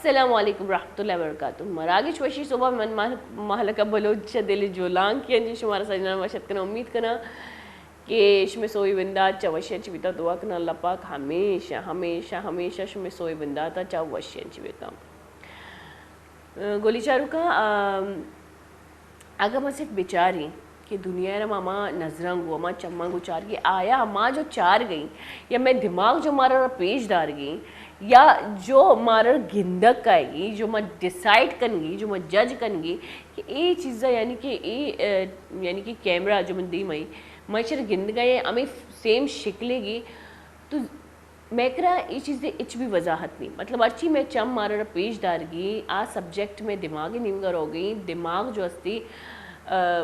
السلام علیکم ورحمۃ اللہ وبرکاتہ۔ مراگش وشی صبح من ماہ-، مہلکہ بلوچ چہ دل جولانکیاں جی شمارا سجنان وش اتکناں۔ امید کناں کہ شمے سوئی بندات چہ وشیاں چی بیتا۔ دعا کناں اللہ پاک ہمیشہ، ہمیشہ، ہمیشہ شمے سوئی بنداتا چہ وشیاں چی بیتا۔ گلی چاروکاں، آ، اگاں ما صرف بچاریں کہ دنیا ء را ما ہما نظراں گوں، ہما چماں گوں چارگی، آیا ما جو چارگی یا مئے دماغ جو مارا را پیش دارگی یا جو مارا گندگ کائیگی، جو ما ڈیسائیڈ کنگی، جو ما جج کنگی کہ اے چیزا یعنی کہ اے، ا، یعنی کہ کیمرہ جو من دیمائی، ما ایشرا گندگا ایں ہمیں سیم شکلے گی، تو مئے کرا اے چیزے ہچ بھی وضاحت نی۔ مطلب ہرچی مئے چم مارا را پیش دارگی، آ سبجیکٹ مئے دماغ نیمگا روگی، دماغ جو استی، ا،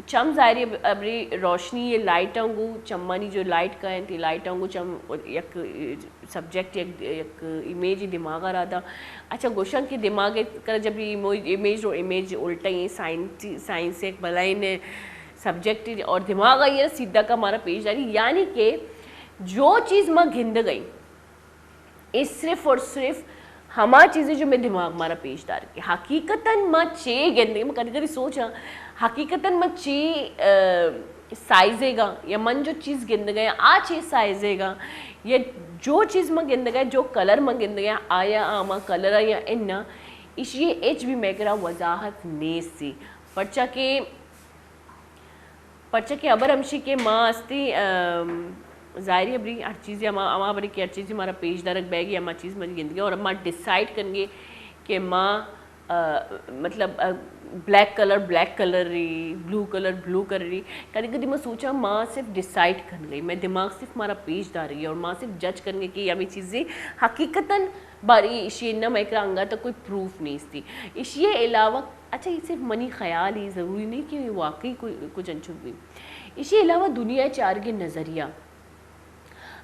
چم ظاہری اب-، ابری روشنی یہ لائٹاں گو، چمانی جو لائٹ کا انت، یہ لائٹاں گو چم یک سبجیکٹ، یک، یک امیج دماغا را دا۔ اچھا گوشن کہ دماغ کرا جب یہ امو-، امیج رو امیج الٹا یہ سائنس، سائنس ایک بلائن سبجیکٹ اور دماغ آئی سیدھا کا مارا پیش داری، یعنی کہ جو چیز ما گندگئی، اے صرف اور صرف ہما چیزیں جو مئے دماغ مارا پیش دارگی۔ حقیقتاً ما چے گندگی، ما کدی کدی سوچاں، حقیقتاً ما چے، ا، سائزے گا یا من جو چیز گندگا آ چے سائزے گا یا جو چیز ما گندگا، جو کلر ما گندگا، آیا آ ہما کلر یا انا، ایشی ہچ بھی مئے کرا وضاحت نیستی۔ پرچا کہ پرچا کہ ہبر ہمشی کہ ما استی، ام، ظاہری ہبری ہر چیزے ہما، ہما ہبری کہ ہر چیزے مارا پیش دارگ بیگی، ہما چیز من گندگی اور ما ڈیسائیڈ کنگی کہ ما، ا، مطلب، ا، بلیک کلر، بلیک کلر ری، بلو کلر، بلو کلر ری۔ کدی کدی ما سوچاں ما صرف ڈیسائیڈ کنگی، مئے دماغ صرف مارا پیش دارگی اور ما صرف جج کنگی کہ ہمیں چیزیں حقیقتاً باری ایشی نہ مئے کرا انگا تک کوئی پروف نیستی۔ ایشی علاوہ اچھا، یہ صرف منی خیال ہی، ضروری نہیں کہ یہ واقعی کوئی کچھ انچو بھی۔ ایشی علاوہ دنیا چارگی نظریہ،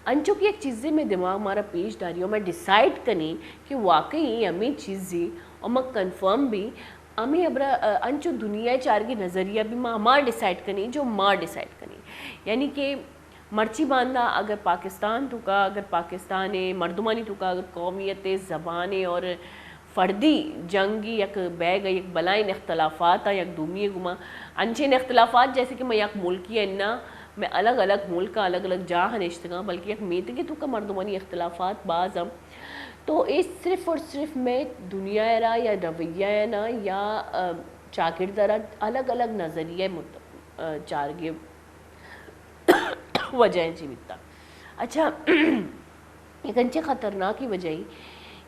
انچو کہ یک چیزے مئے دماغ مارا پیش داری اور میں ڈیسائیڈ کنی کہ واقعی یہ ہمیں چیزی اور میں کنفرم بھی ہمیں ابرا، ا، انچو دنیا چارگی نظریہ بھی ما ہما ڈیسائیڈ کنی جو ما ڈیسائیڈ کنی۔ یعنی کہ مرچی باندا اگر پاکستان توکا، اگر پاکستان مردمانی توکا، اگر قومیت، زبان اور فردی جنگ یک بیگ، یک بلائیں اختلافات آ یک دومی گما، انچین اختلافات جیسے کہ میں یک ملکی انا، میں الگ الگ ملک، الگ الگ جاہ نشتگاں، بلکہ یک میتگے توکا مردمانی اختلافات باز ہم۔ تو اے صرف اور صرف میں دنیا را یا رویہ نا یا، ا، چاگرد را الگ الگ نظریہ مت-، ا، چارگی وجہ چی بیتا۔ اچھا، یک انچیں خطرناکی وجہ ای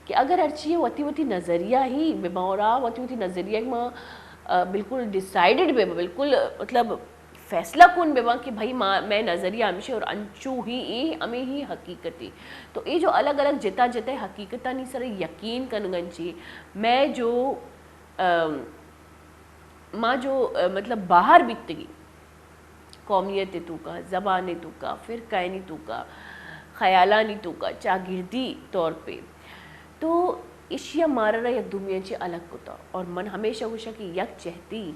کہ اگر ہرچی وتی وتی نظریہ ہی بہ باں اور آ وتی وتی نظریہ ما، ا، بالکل ڈیسائیڈڈ بہ باں، بالکل، مطلب، فیصلہ کن بہ باں کہ بھائی ما، میں نظریہ ہمیشہ اور انچو ہی اے ہمیں ہی حقیقت ای۔ تو اے جو الگ الگ جتا جتا حقیقتانی سر یقین کنگن چی، میں جو، ام، ما جو، ا، مطلب، باہر بیتگی، قومیت توکا، زبان توکا، فرقہ آئینی توکا، خیالانی توکا، چاگردی طور پہ، تو اشیا مارا را یک دومی چی الگ کتا۔ اور من ہمیشہ گوشا کہ یک جہتی،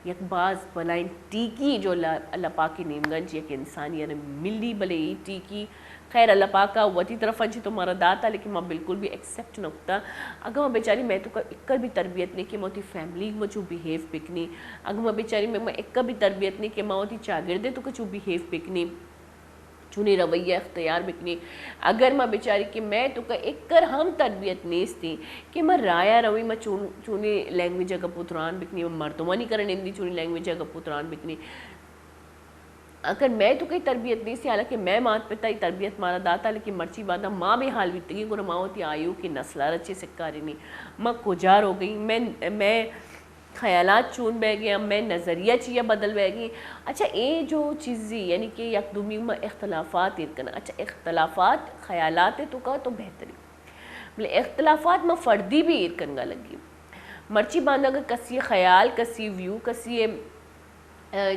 یک باز بلائیں ٹیکی جو اللہ، اللہ پاک نیمگن چی یک انسانی ارے ملی، بلے ای ٹیکی خیر، اللہ پاک ء وتی طرف ء چہ تو مارا داتا، لیکن ما بالکل بھی ایکسپٹ نہ کتا۔ اگاں ما بیچاری مئے توکا اکر بھی تربیت نہیں کہ ما وتی فیملی ما چو بیہیو بکنی، اگاں ما بیچاری مئے، ما اکر بھی تربیت نہیں کہ ما وتی چاگردے توکا چو بیہیو بکنی، چونی رویہ اختیار بکنی، اگر ما بیچاری کہ مئے توکا اکر ہم تربیت نیستی کہ ما رایا روی، ما چون، چونی لینگویج ء گپ و تران بکنی، ما مردمانی کرا نندی چونی لینگویج ء گپ و تران بکنی۔ اگر مئے توکا تربیت نیستی، حالانکہ مئے مات پتا ای تربیت مارا داتا، لیکن مرچی باندا ما بے حال بیتگیں، گڑا ما وتی آیوکیں نسل ء را چے سکارینی؟ ما کجا روگئیں؟ مئے، مئے خیالات چون بیگیں؟ مئے نظریہ چیا بدل بیگیں؟ اچھا، اے جو چیزی، یعنی کہ یک دومی ما اختلافات ایر کناں۔ اچھا، اختلافات خیالات توکا تو بہتری، بلے اختلافات ما فردی بھی ایر کنگا لگی۔ مرچی باندا اگر کسی خیال، کسی ویو، کسی ء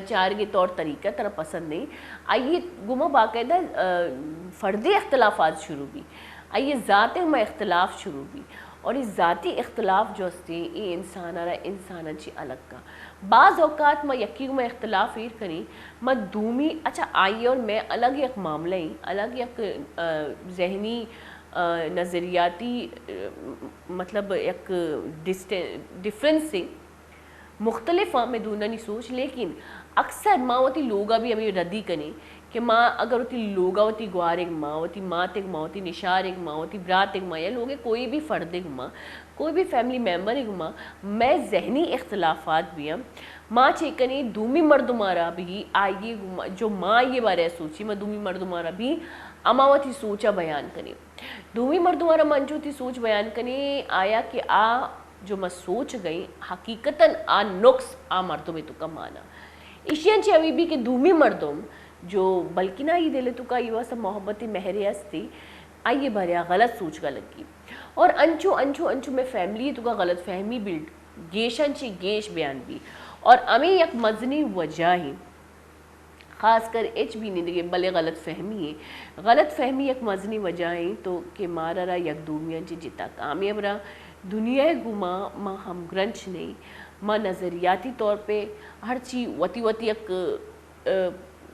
چارگی طور طریقہ ترا پسند نہیں، آئی گما باقاعدہ، ا، فردی اختلافات شروع بی، آئی ذات ہما اختلاف شروع بی، اور یہ ذاتی اختلاف جو استی، یہ انسان را انسان چی الگ کا۔ بعض اوقات ما یکی گما اختلاف ایر کنی، ما دومی، اچھا، آئی اور میں الگ یک معاملہ ہی، الگ یک، ا، ذہنی نظریاتی، م-، مطلب یک ڈسٹن-، ڈفرنس سے مختلف آں میں دونانی سوچ، لیکن اکثر ما وتی لوگا بھی ہمیں ردی کنیں کہ ما اگر وتی لوگا وتی گوارگ ما، وتی ماتگ ما، وتی نشارگ ما، وتی براتگ ما یا لوگے کوئی بھی فردگ ما، کوئی بھی فیملی ممبرگ ما، میں ذہنی اختلافات بھی ہم ما چے کنیں دومی مردمارا بھی آئیے گما-، جو ما یہ بارے سوچی ما دومی مردمارا بھی اما وتی سوچا بیان کنیں۔ دومی مردمارا من جو وتی سوچ بیان کنیں آیا کہ آ جو ما سوچ گئیں، حقیقتاً آ نقص آ مردم تو کمانا۔ ایشی انچے ہوئی بھی کہ دومی مردم جو بلکنا ای دل تو کا یہ واسطہ محبت مہر ہستی، آئیے بارے آ غلط سوچ کا لگی۔ اور انچو، انچو، انچو میں فیملی تو کا غلط فہمی بلڈ گیشاں چی گیش بیان بی۔ اور ہمیں یک مزنی وجہ ہی خاص کر ایچ بی نندگے بلے غلط فہمی ہے۔ غلط فہمی یک مزنی وجہ ہیں تو کہ مارا را یک دومیاں چی جتا کامیاب را دنیا گما ما ہم گرنچ نہیں۔ ما نظریاتی طور پہ ہر چی وتی وتی یک، ا،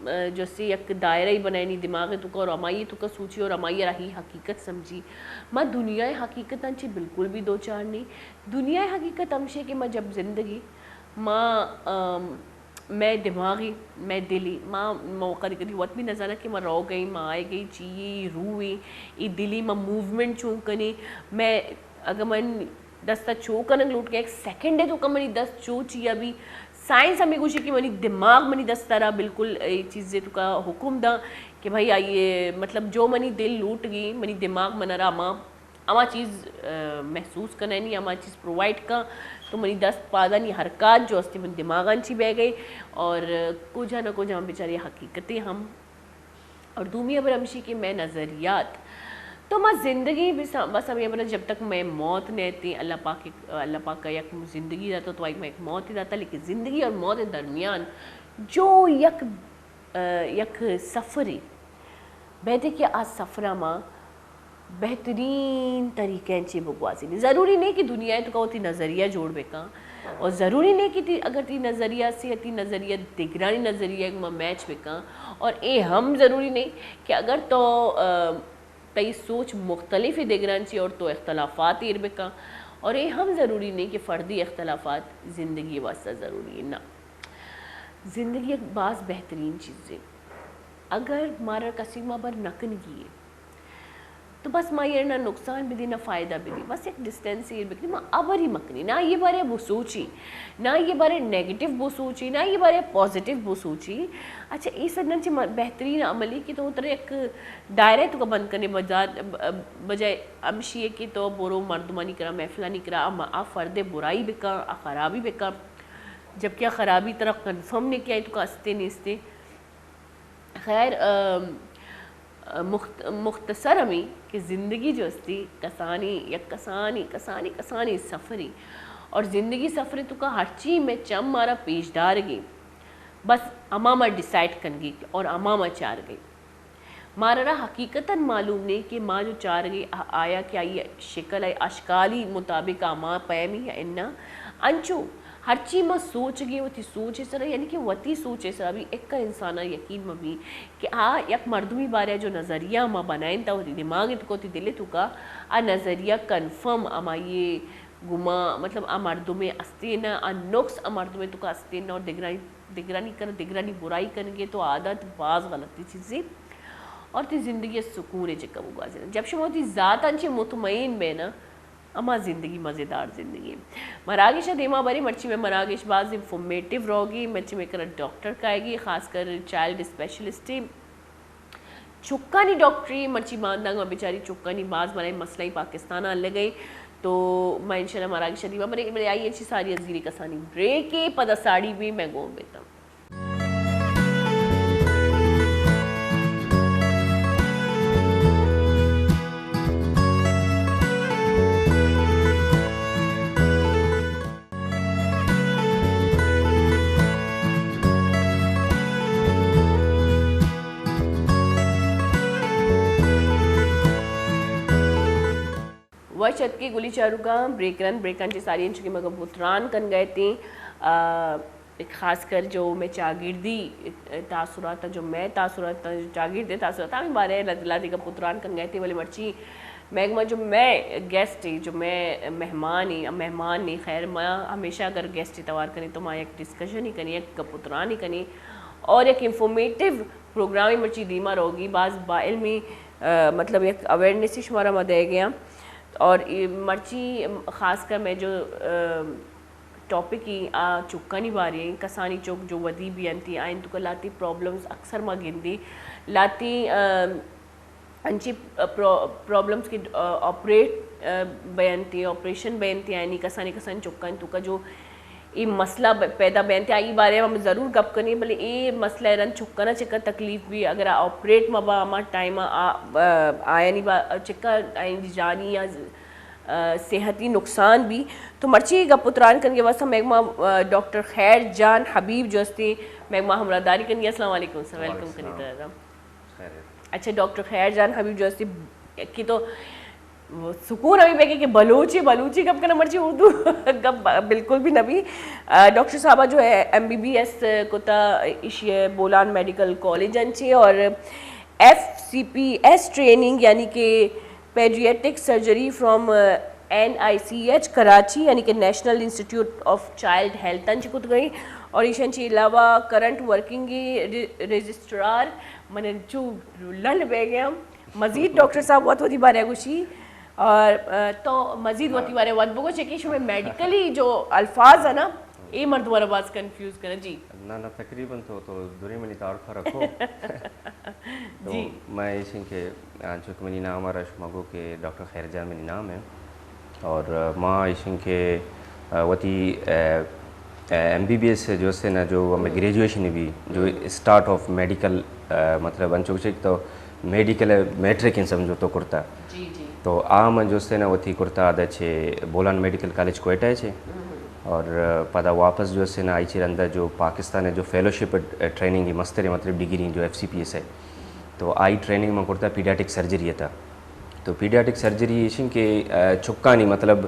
ا، جو سے یک دائرہ ہی بنائنی دماغ تو کا اور ہمائی تو کا سوچی اور ہمائی را ہی حقیقت سمجھی۔ ما دنیا حقیقت انچے بالکل بھی دو چار نہیں۔ دنیا حقیقت ہمشے کہ ما جب زندگی ما، ام، مئے دماغی، مئے دلی، ما موقع دی کدی وت بھی نہ زانا کہ ما رو گئی، ما آئے گئی، چی یہ روح ہے، یہ دلی ما موومنٹ چون کنے، میں اگر من دستا چو کنگ لوٹ گیا، ایک سیکنڈ ہے تو کا منی دست چو چی ابھی سائنس ہمیں گوشی کہ منی دماغ منی دست را بالکل یہ چیزیں تو کا حکم دا کہ بھائی آئیے، مطلب جو منی دل لوٹ گئی، منی دماغ من را ما ہما چیز، آ، محسوس کنائنی، ہما چیز پرووائیڈ کن، تو منی دست پادانی حرکات جو استی من دماغان چی بہ گئے اور کجا نہ کجا بیچاری حقیقتیں ہم۔ اور دومی خبر ہمشی کہ میں نظریات تو ما زندگی بس، بس ہمیں خبر جب تک میں موت نہیں تھی، اللہ پاک، اللہ پاک کا یک زندگی رہتا تو ایک میں ایک موت ہی رہتا، لیکن زندگی اور موت درمیان جو یک ء، یک سفرے، بہتے کہ آ سفر ء ما بہترین طریقہ چی بگوازینی۔ ضروری نہیں کہ دنیا ء تو کا وتی نظریہ جوڑ بکن اور ضروری نہیں کہ تی، اگر تی نظریہ سے تی نظریہ دگرانی نظریہ ما میچ بکن اور اے ہم ضروری نہیں کہ اگر تو، ء، تئی سوچ مختلف دگران چی اور تو اختلافات ایر بکن اور اے ہم ضروری نہیں کہ فردی اختلافات زندگی واسطہ ضروری ہے۔ نہ، زندگی ایک باز بہترین چیز ہے۔ اگر مارا کسی ما بر نہ کنگی ہے تو بس ما یہ نہ نقصان بھی دی نہ فائدہ بھی دی، بس ایک ڈسٹینس ایر بکنی، ما ابری مکنی، نہ یہ بارے بسوچی۔ نہ یہ بارے نیگیٹو بو سوچی، نہ یہ بارے پازیٹو بو سوچی۔ اچھا، اے سجناں چہ م-، بہترین عملی کہ تو ترے یک دائرہ تو کا بند کرنے بجا-، بجائے ہمشی ہے کہ تو برو مردمانی کرا، محفلانی کرا، آ م-، آ فرد برائی بکن، آ خرابی بکن، جبکہ آ خرابی ترا کنفرم نہیں کیا تو کا استے نیستے۔ خیر، ام، مخت-، مختصر ہمیں کہ زندگی جو استی کسانی، یک کسانی، کسانی، کسانی سفری اور زندگی سفر تو کا ہرچی میں چم مارا پیش دار گی، بس اما ما ڈیسائیڈ کنگی اور اما ما چار گئی۔ مارا را حقیقتاً معلوم نہیں کہ ما جو چار گئی آ-، آیا کہ آئی شکل آئی اشکالی مطابق آ ما پیمی یا انا۔ انچو ہرچی ما سوچ گے وتی سوچ سرا، یعنی کہ وتی سوچ سرا بھی ایک انسان یقین مبی کہ آ یک مردمی بارے جو نظریہ ما بنائیں تا وتی دماغ تو وتی دل تو کا آ نظریہ کنفرم ہمائی گما، مطلب آ مردم استین، آ نقص آ مردم تو کا استین اور دگرانی، دگرانی کر دگرانی برائی کنگے تو عادت باز غلطی چیزی اور تی زندگی سکون چکا بگوازی۔ جب شما تی ذات انچے مطمئن بے نا، اما زندگی مزیدار زندگی۔ مراگش ء دیما بری، مرچی میں مراگش باز انفارمیٹیو روگی، مرچی میں کرا ڈاکٹر کائے گی، خاص کر چائلڈ اسپیشلسٹ، چکانی ڈاکٹری۔ مرچی باندانگ ما بیچاری چکانی باز بڑے مسئلہ پاکستان آ لگے، تو میں انشاءاللہ مراگش ء دیما بری، بلے آئی اچھی ساری ازگیری کسانی بریک ہے، پدا ساڑی بھی میں گون بیتا۔ وش اتکے گلی چاروکاں، بریک رن، بریکاں چہ ساری انچو کہ مگم پتران کن گئے تھے، آ، ایک خاص کر جو میں چاگردی تاثرات، جو میں تاثرات، جو چاگردے تاثرات، ہمیں بارے لد-، لدے گا پتران کن گئے تھے، بلے مرچی میگما جو میں گیسٹ ہی، جو میں مہمان ہی، مہمان نہیں، خیر، ما ہمیشہ اگر گیسٹ ہی توار کنی تو ما یک ڈسکشن ہی کنی، یک گپ و تران ہی کنی اور یک انفارمیٹیو پروگرام ہی مرچی دیما روگی، باز با علمی، آ، مطلب یک اویئرنس ہی شمارا ما دے گیا۔ اور ای مرچی خاص کر میں جو، آ، ٹاپک ای آ چکانی بارے، کسانی چک جو ودی بی انتی، آئین تو لاتی پرابلمز اکثر ما گندی، لاتی، آ، انچی پرو-، پرابلمز کہ، آ، آپریٹ، آ، بینتی، آپریشن بینتی، یعنی کسانی کسانی چکانی توکا جو ای مسئلہ ب-، پیدا بینتی، آئی بارے ہم ضرور گپ کنی، بلے ای مسئلہ رند چکانا چکا تکلیف بی، اگر آ آپریٹ مبا ہما ٹائم آ، آ، آیانی با-، چکا آئین جانی یا ز-، آ، صحتی نقصان بی۔ تو مرچی گپ و تران کنگے واسطہ میگما، آ، ڈاکٹر خیر جان حبیب جو استی میگما ہمراہ داری کنگے۔ السلام علیکم سر، ویلکم کنی۔ خیر۔ اچھا، ڈاکٹر خیر جان حبیب جو استی، یکی تو سکون ہمیں بیگے کہ بلوچی، بلوچی گپ کنا، مرچی اردو گپ بالکل بھی نہ بھی۔ آ، ڈاکٹر صاحبہ جو ہے ایم بی بی ایس کتا، ایشی ہے بولان میڈیکل کالج انچی اور F C P S training یعنی کہ paediatric surgery from N I C H Karachi یعنی کہ national institute of child health انچی کت گئی اور ایشن چی علاوہ کرنٹ ورکنگ رجسٹرار من چو لنڈ بہ گیا۔ مزید ڈاکٹر صاحب وت وتی بارے گوشی اور، آ، تو مزید وتی بارے وت بگوش کہ شمے میڈیکلی جو الفاظ ہے نا، اے مردم را باز کنفیوز کرے۔ جی۔ نہ، نہ، تقریباً تو، تو دوری منی تعارف رکھو۔ تو جی۔ میں ایشن کہ، آ، چونکہ منی نام آ رہا شما گو کہ ڈاکٹر خیر جان منی نام ہے۔ اور، آ، ما ایشن کہ، آ، وتی، آ، آ، ایم بی بی ایس جو سے نا جو ہمیں گریجویشن بھی، جو اسٹارٹ آف میڈیکل، آ، مطلب انچو چک تو میڈیکل میٹرک ان سمجھو تو کرتا۔ جی، جی۔ تو آ من جو سے نا وتی کرتا آدا چے بولان میڈیکل کالج کوئٹہ چے۔ اور، آ، پدا واپس جو سے نا آئی چے رندا جو پاکستان جو فیلوشپ، آ، ٹریننگ مستر مطلب ڈگری جو ایف سی پی ایس ہے۔ تو آئی ٹریننگ من کرتا پیڈیاٹرک سرجری تا۔ تو پیڈیاٹرک سرجری ایشن کہ، آ، چکانی مطلب،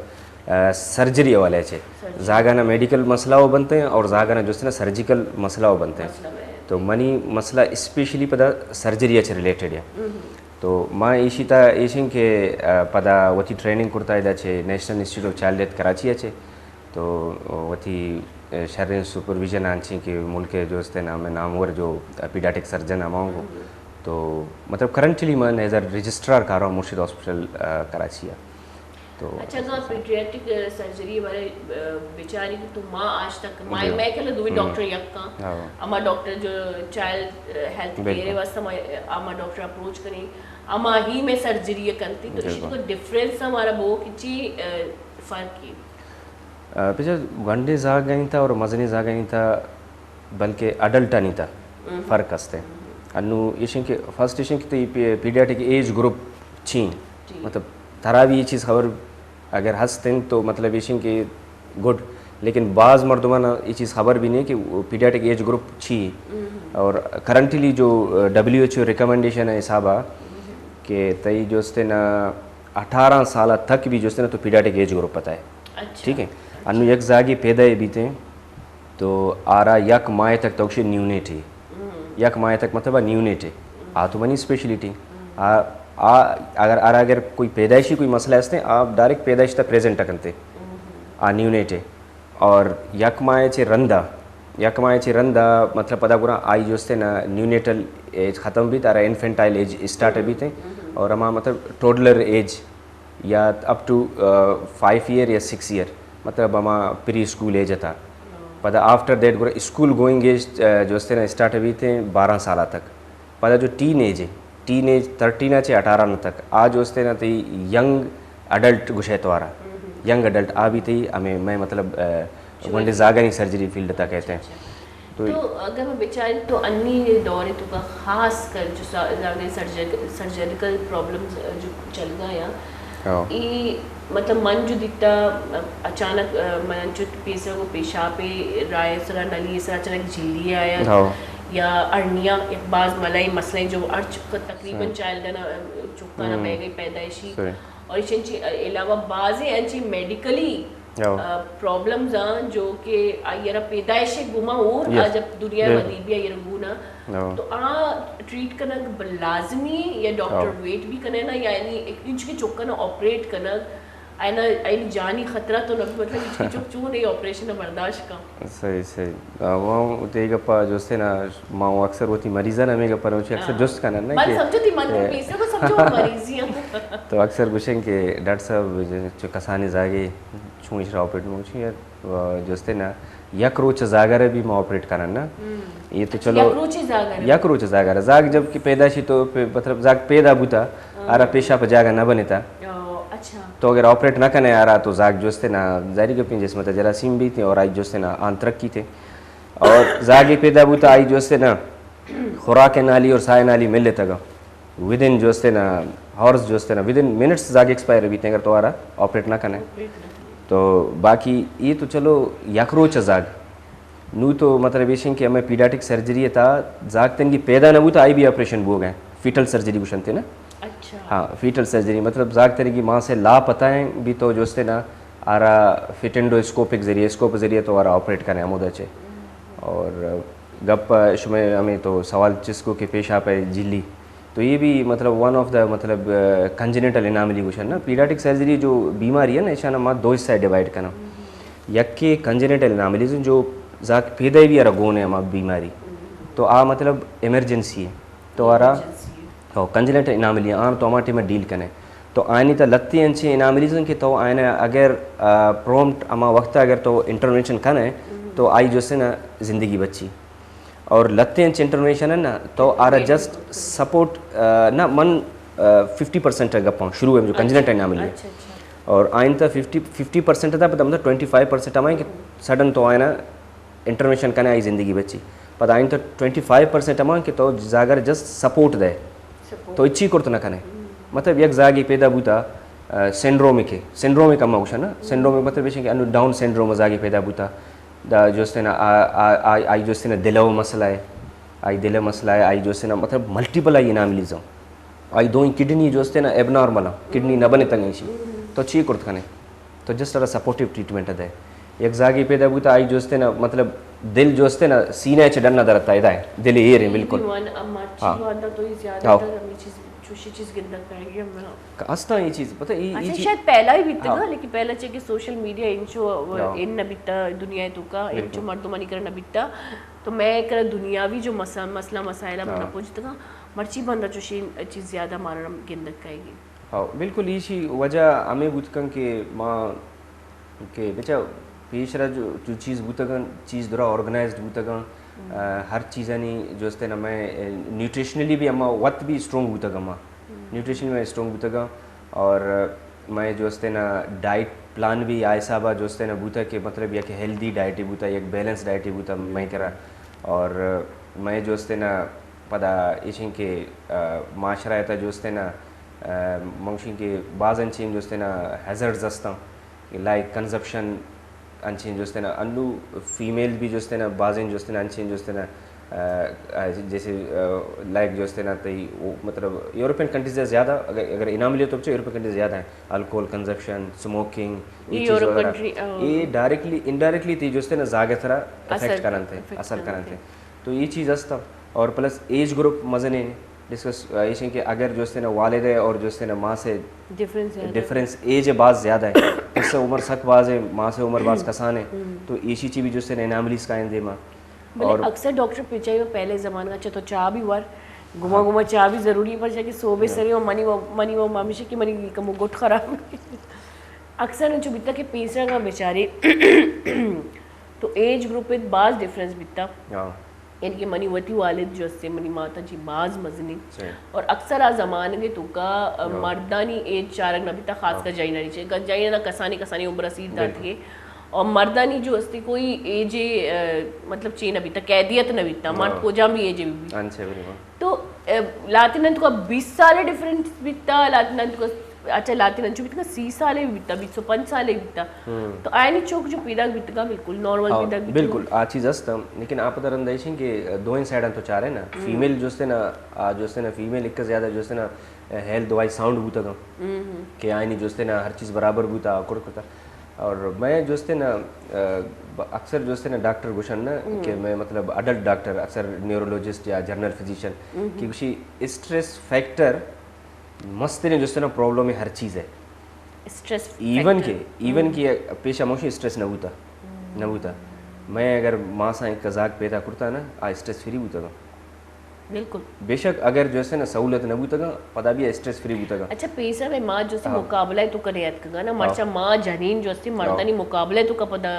آ، سرجری حوالے چے۔ سرجری۔ زاگانا میڈیکل مسئلہ ہو بنتے ہیں اور زاگانا جو ہے نا سرجیکل مسئلہ ہو بنتے ہیں۔ مسئلہ ہے۔ تو منی مسئلہ اسپیشلی پدا سرجری چے ریلیٹڈ ہے۔ ہم۔ تو ما ایشی تا ایشن کہ، آ، پدا وتی ٹریننگ کرتا ادا چے national institute of child health Karachi چے۔ تو وتی شریں سپرویژن آنچیں کہ ملک جو استے نام، نامور جو پیڈیاٹرک سرجن ہماؤں کو۔ تو مطلب کرنٹلی من ایز اے رجسٹرار کاروں مرشد ہاسپٹل، آ، کراچی آ۔ تو اچھا، اگاں پیڈیاٹرک سرجری بارے، آ، بچاری تو ما آج تک، ما، جی۔ میں کل دوی ہم۔ ڈاکٹر یکاں۔ ہاں۔ اما ڈاکٹر جو چائلڈ ہیلتھ بالکل۔ کیئر واسطہ ما، اما ڈاکٹر اپروچ کریں، اما ہی میں سرجری کنتی، تو بالکل۔ اسی کو ڈفرنس ہمارا وہ کچی، آ، فرق کی؟ آ، پچا گونڈیں زاگانی تا اور مزنیں زاگانی تا، بلکہ اڈلٹانی تا ہم۔ فرق است ہے۔ ہم۔ انو ایشن کہ فرسٹ ایشن کہ تو یہ پی-، پیڈیاٹرک ایج گروپ چین، جی۔ مطلب ترا بھی یہ چیز خبر اگر ہست انت تو مطلب ایشن کہ گڈ، لیکن بعض مردمان یہ چیز خبر بھی نہیں کہ وہ پیڈیاٹرک ایج گروپ چی۔ ہم۔ اور کرنٹلی جو، آ، ڈبلیو ایچ او ریکمنڈیشن ہے حسابہ ہم۔ کہ تئی جو استے نا اٹھارہ سال تک بھی جو استے نا تو پیڈیاٹرک ایج گروپ پتا ہے۔ اچھا۔ ٹھیک ہے۔ انو یک زاگی پیدا ہے بیتے ہیں، تو آرا یک ماہ تک تو گوشے نیونیٹ ہے۔ ہم۔ یک ماہ تک مطلب نیونیٹ ہے۔ ہم۔ آ تو منی اسپیشلٹی۔ ہم۔ آ، آ، اگر، آرا اگر کوئی پیدائشی کوئی مسئلہ ہستے، آپ ڈائریکٹ پیدائش تا پریزنٹ کنتے۔ ہم۔ آ نیونیٹ ہے۔ اور یک ماہ چے رندا، یک ماہ چے رندا مطلب پدا گرا آئی جو استے نا نیونیٹل ایج ختم بیت، آرا انفینٹائل ایج اسٹارٹ بیت ہیں۔ ہم۔ اور ہما مطلب ٹوڈلر ایج یا اپ ٹو، آ، فائیو ایئر یا سکس ایئر، مطلب ہما پری اسکول ایج تا۔ پدا آفٹر دیٹ گڑا اسکول گوئنگ ایج، آ، جو استے نا اسٹارٹ بیت ہیں بارہ سال تک۔ پدا جو ٹین ایج ہے، ٹین ایج تھرٹین چے اٹھارہ تک، آ جو استے نا تئی ینگ اڈلٹ گشے توارا، ینگ اڈلٹ آ بھی تئی ہمیں میں مطلب، آ، گونڈے زاگانی سرجری فیلڈ تا کہتے ہیں۔ تو تو اگر میں بچاری تو انی دور تو کا خاص کر جو سا-، زاگے سرجر-، سرجریکل پرابلمز جو چل گیا یا ہاں۔ ای مطلب من جو دیتا اچانک، آ، من چت پیسر کو پیشاب پہ رائے سرا نلی سرا اچانک جھلی آیا ہاں۔ یا ارنیا ایک باز ملائی مسئلہ جو ارچ تقریباً ہاں۔ چائلڈ نا چکانا ہم۔ پہ گئی پیدائشی صحیح۔ اور اس انچی علاوہ بازیں انچی میڈیکلی پرابلمز آں جو کہ آئی ءَ را پیدائش ءِ گوما اور آ جب دنیا ءَ ودی بی آئی ءَ را گونا، تو آ ٹریٹ کنگ لازمی یا ڈاکٹر ویٹ بھی کنے نا، یا یعنی انچ کہ چکاں آپریٹ کنگ، آئی نا، آئی جانی خطرہ تو نہ، مطلب انچ کہ چک چون اے آپریشن برداشت کن؟ صحیح، صحیح۔ آ، وہ تئی گپا جستے نا، ما اکثر وتی مریضاں ہمے گپا روچی اکثر جست کنن نا من کہ سمجھو تئی من کہ پیسر کو سمجھو مریضی ہم۔ تو اکثر گوشن کہ ڈاکٹر صاحب، چو کسانی زاگے چون ایشرا آپریٹ موچی یار، و جستے نا، یک روچ زاگرے بھی ما آپریٹ کنن نا۔ یہ تو اچھا، چلو، یک روچ زاگرے؟ یک روچ زاگرے۔ زاگ جب کہ پیدا شی تو پہ-، مطلب زاگ پیدا بوتا، آرا پیشاپ جاگہ نہ بنتا۔ اچھا۔ تو اگر آپریٹ نہ کنے آرا تو زاگ جستے نا، ظاہری گپیں جسم تا جراثیم بیتے اور آئی جستے نا آنترک کیتے۔ اور زاگے پیدا بوتا آئی جستے نا، خوراک نالی اور سائے نالی ملے تگا۔ ودن جستے نا، ہارس جستے نا، ودن منٹس زاگ ایکسپائر بیتے اگر تو آرا آپریٹ نہ کنے۔ تو باقی یہ تو چلو یک روچ زاگ۔ نو تو مطلب ایشن کہ ہمیں پیڈیاٹرک سرجری تا زاگ تنگی پیدا نہ بوتا، آئی بھی آپریشن بو گئے، فیٹل سرجری گوشنتے نا۔ اچھا۔ ہاں، فیٹل سرجری مطلب زاگ تنگی ماں سے لا پتہ ہیں بھی تو جستے نا، آرا فٹ انڈوسکوپک ذریعے، اسکوپ ذریعے تو آرا آپریٹ کنے ہمودا چے۔ اور گپ شمے ہمیں تو سوال چسکو کہ پیشاپ ہے جھلی، تو یہ بھی مطلب ون آف دا مطلب کنجنیٹل اناملی گوشن نا۔ پیڈیاٹرک سرجری جو بیماری ہے نا، ایشانا ما دو حصہ ڈیوائڈ کناں۔ یک کہ کنجنیٹل اناملیز جو زاگ پیدا بھی ارا گون ہے ہما بیماری، تو آ مطلب ایمرجنسی ہے۔ تو آرا، ہو، کنجنیٹل اناملی آن تو ہما ٹائم ڈیل کنے۔ تو آئینی تا لتی انچیں اناملیز ہیں کہ تو آئینا اگر، آ، پرومپٹ ہما وقت اگر تو انٹرونشن کنے، تو آئی جستے نا زندگی بچی۔ اور لتے انچ انٹرونشن ہے نا، تو آرا جسٹ سپورٹ، آ، نا من، آ، ففٹی پرسنٹ گپاں شروع ہے جو کنجنیٹل اناملی ہے۔ اچھا، اچھا۔ اور آئین تا ففٹی، ففٹی پرسنٹ تا پتہ مطلب ٹوئنٹی فائیو پرسنٹ ہمائیں کہ سڈن تو آئینا انٹرونشن کنے آئی زندگی بچی۔ پدا آئین تو ٹوئنٹی فائیو پرسنٹ ہمان کہ تو زاگر جسٹ سپورٹ دے۔ سپورٹ۔ تو اچھی کرت نہ کنے۔ مطلب یک زاگی پیدا بوتا، آ، سنڈرومک ہے۔ سنڈرومک ہما گوشن نا۔ سنڈرومک مطلب ایشن کہ انو ڈاؤن سنڈروم زاگی پیدا بوتا۔ دا جوستینا آ، آ، آ، آئی جوستینا دلو مسئلہ ہے۔ آئی دل مسئلہ ہے۔ آئی جوستینا مطلب ملٹیپل آئی اناملیز ہوں۔ آئی دوئیں کڈنی جوستینا ایب نارمل ہوں۔ کڈنی نہ بنے تنگی شی۔ تو چی کرت کنے؟ تو جسٹ ارا سپورٹیو ٹریٹمنٹ دے۔ یک زاگی پیدا بوتا آئی جوستینا، مطلب، دل جوستینا سینہ چ ڈن درتا ادا ہے۔ دل ایر ہیں بالکل۔ ون مرچی ہاں۔ واندا تو ہی زیادہ ہاں۔ تر ہمیں چیز، چوشی چیز گندگ پہ گی ہم۔ استا یہ چیز، پتہ ای، اچھا، ای چیز شاید پہلا ہی بیتا ہاں۔ لیکن پہلا چے کہ سوشل میڈیا انچو ہاں۔ ان نہ بیتا دنیا تو کا، انچو بالکل۔ مردمانی کرا نہ بیتا۔ تو میں کرا دنیاوی جو مسا-، مسئلہ مسائل ہم ہاں۔ نہ پوچھتا۔ مرچی بندہ چوشی چیز زیادہ مارا گندگ کائے گی۔ ہاں، بالکل ایشی وجہ ہمیں بوت کن کہ ما، کہ بچا پیش را جو، جو چیز بوتگن، چیز درا آرگنائزڈ بوتگن، آ، ہر چیزانی جوستینا میں، آ، نیوٹریشنلی بھی اما وت بھی اسٹرونگ بوتگن ما۔ نیوٹریشنلی میں اسٹرونگ بوتگن اور میں جوستینا ڈائٹ پلان بھی آ حسابا جوستینا بوتا کہ مطلب یک ہیلدی ڈائٹ بوتا، یک بیلنس ڈائٹ بوتا میں کرا۔ اور میں جوستینا پدا ایشن کہ، آ، معاشرہ تا جوستینا، آ، منگوشن کہ باز انچیں جوستینا ہیزرڈز ہستاں، لائک کنزپشن انچیں جوستینا، انو فیمیل بھی جوستینا، بازیں جوستینا، انچیں جوستینا، آ، آ، جیسے، آ، لائک جوستینا تئی، وہ، مطلب، یورپین کنٹریز زیادہ، اگر، اگر انعام لیے تو بچے یورپین کنٹریز زیادہ ہیں، الکوہل کنزپشن، سموکنگ، یہ یہ چیز یورپ وغیرہ۔ کنٹری، آ، یہ ڈائریکٹلی، انڈائریکٹلی تئی جوستینا زاگے تھرا اثر افیکٹ کرنتے، افیکٹ اثر کرنتے۔ کرنتے۔ تو یہ چیز ہستا۔ اور پلس ایج گروپ مزنیں ڈسکس، ایشیں کہ اگر جوستینا والدہ اور جوستینا ماں سے ڈفرنس زیادہ ہے۔ ڈفرنس ایج باز زیادہ ہے۔ اس سے عمر سک باز ہے، ماں سے عمر باز کسان ہے۔ تو ایشی چی بھی جوستینا اناملیز قائم دے ماں۔ بلے اور اکثر ڈاکٹر پچائی و پہلے زمانہ چا تو چاہ بھی ور، گما ہاں۔ گما چاہ بھی ضروری ہے، پر چاہ کہ صوبے ہاں۔ سرے و منی و، منی و ہمیشہ کہ منی کمو گٹ خراب۔ اکثر انچو بیتا کہ پیسرا کا بیچارے تو ایج گروپ ات باز ڈفرنس بیتا۔ ہاں۔ یعنی کہ منی وتی والد جو استے، منی ماتا چی باز مزنی۔ صحیح۔ اور اکثر آ زمانگے توکا، آ، ہاں۔ مردانی ایج چارگ نہ بیتا، خاص ہاں۔ کر جائینانی چے۔ جائینا کسانی کسانی عمر اسیر بالکل۔ داتگے۔ اور مردانی جو استے کوئی ایج، آ، مطلب چے نہ بیتا، قیدیت نہ بیتا، مرد ہاں۔ کجام بھی ایج بھی۔ انچے بری ماں۔ تو، آ، لاتینان توکا بیس سال ڈفرنس بیتا، لاتینان توکا اچھا، لاتین انچو بیتگا، سی سالے بیتا، بیست و پنچ سالے بیتا۔ ہم۔ تو آیانی چوک جو پیداک بیتگا، بالکل نارمل ہاں، پیداک بیتگا۔ بالکل، آ چیز ہستم، لیکن آ پدا رند ایشیں کہ دوئیں سائیڈاں تو چارے نا، ہم۔ فیمیل جوستینا، آ جوستینا فیمیل ایک زیادہ جوستینا ہیلتھ وائی ساؤنڈ بوتگا، ہم۔ کہ آیانی جوستینا ہر چیز برابر بوتا، کڑ کرتا۔ اور میں جوستے نا اکثر جوستے نا ڈاکٹر گوشن نا کہ میں مطلب اڈلٹ ڈاکٹر اکثر نیورولوجسٹ یا جنرل فزیشن کہ گوشی اسٹریس فیکٹر مسترین جوستے نا پرابلم ہر چیز ہے. اسٹریس ایون کہ ایون کہ پیشہ موشی اسٹریس نہ بوتا نہ بوتا. میں اگر ماں سا ایک زاگ پیدا کرتا نا آ اسٹریس فری بوتا گا. بالکل. بے شک اگر جو ہے نا سہولت نہ بوتگا پدا بھی اسٹریس فری بوتگا. اچھا پیسر میں ماں جو سی مقابلہ تو کرے اتکگا نا مرچا ماں جنین جو سی مردانی مقابلہ تو کا پدا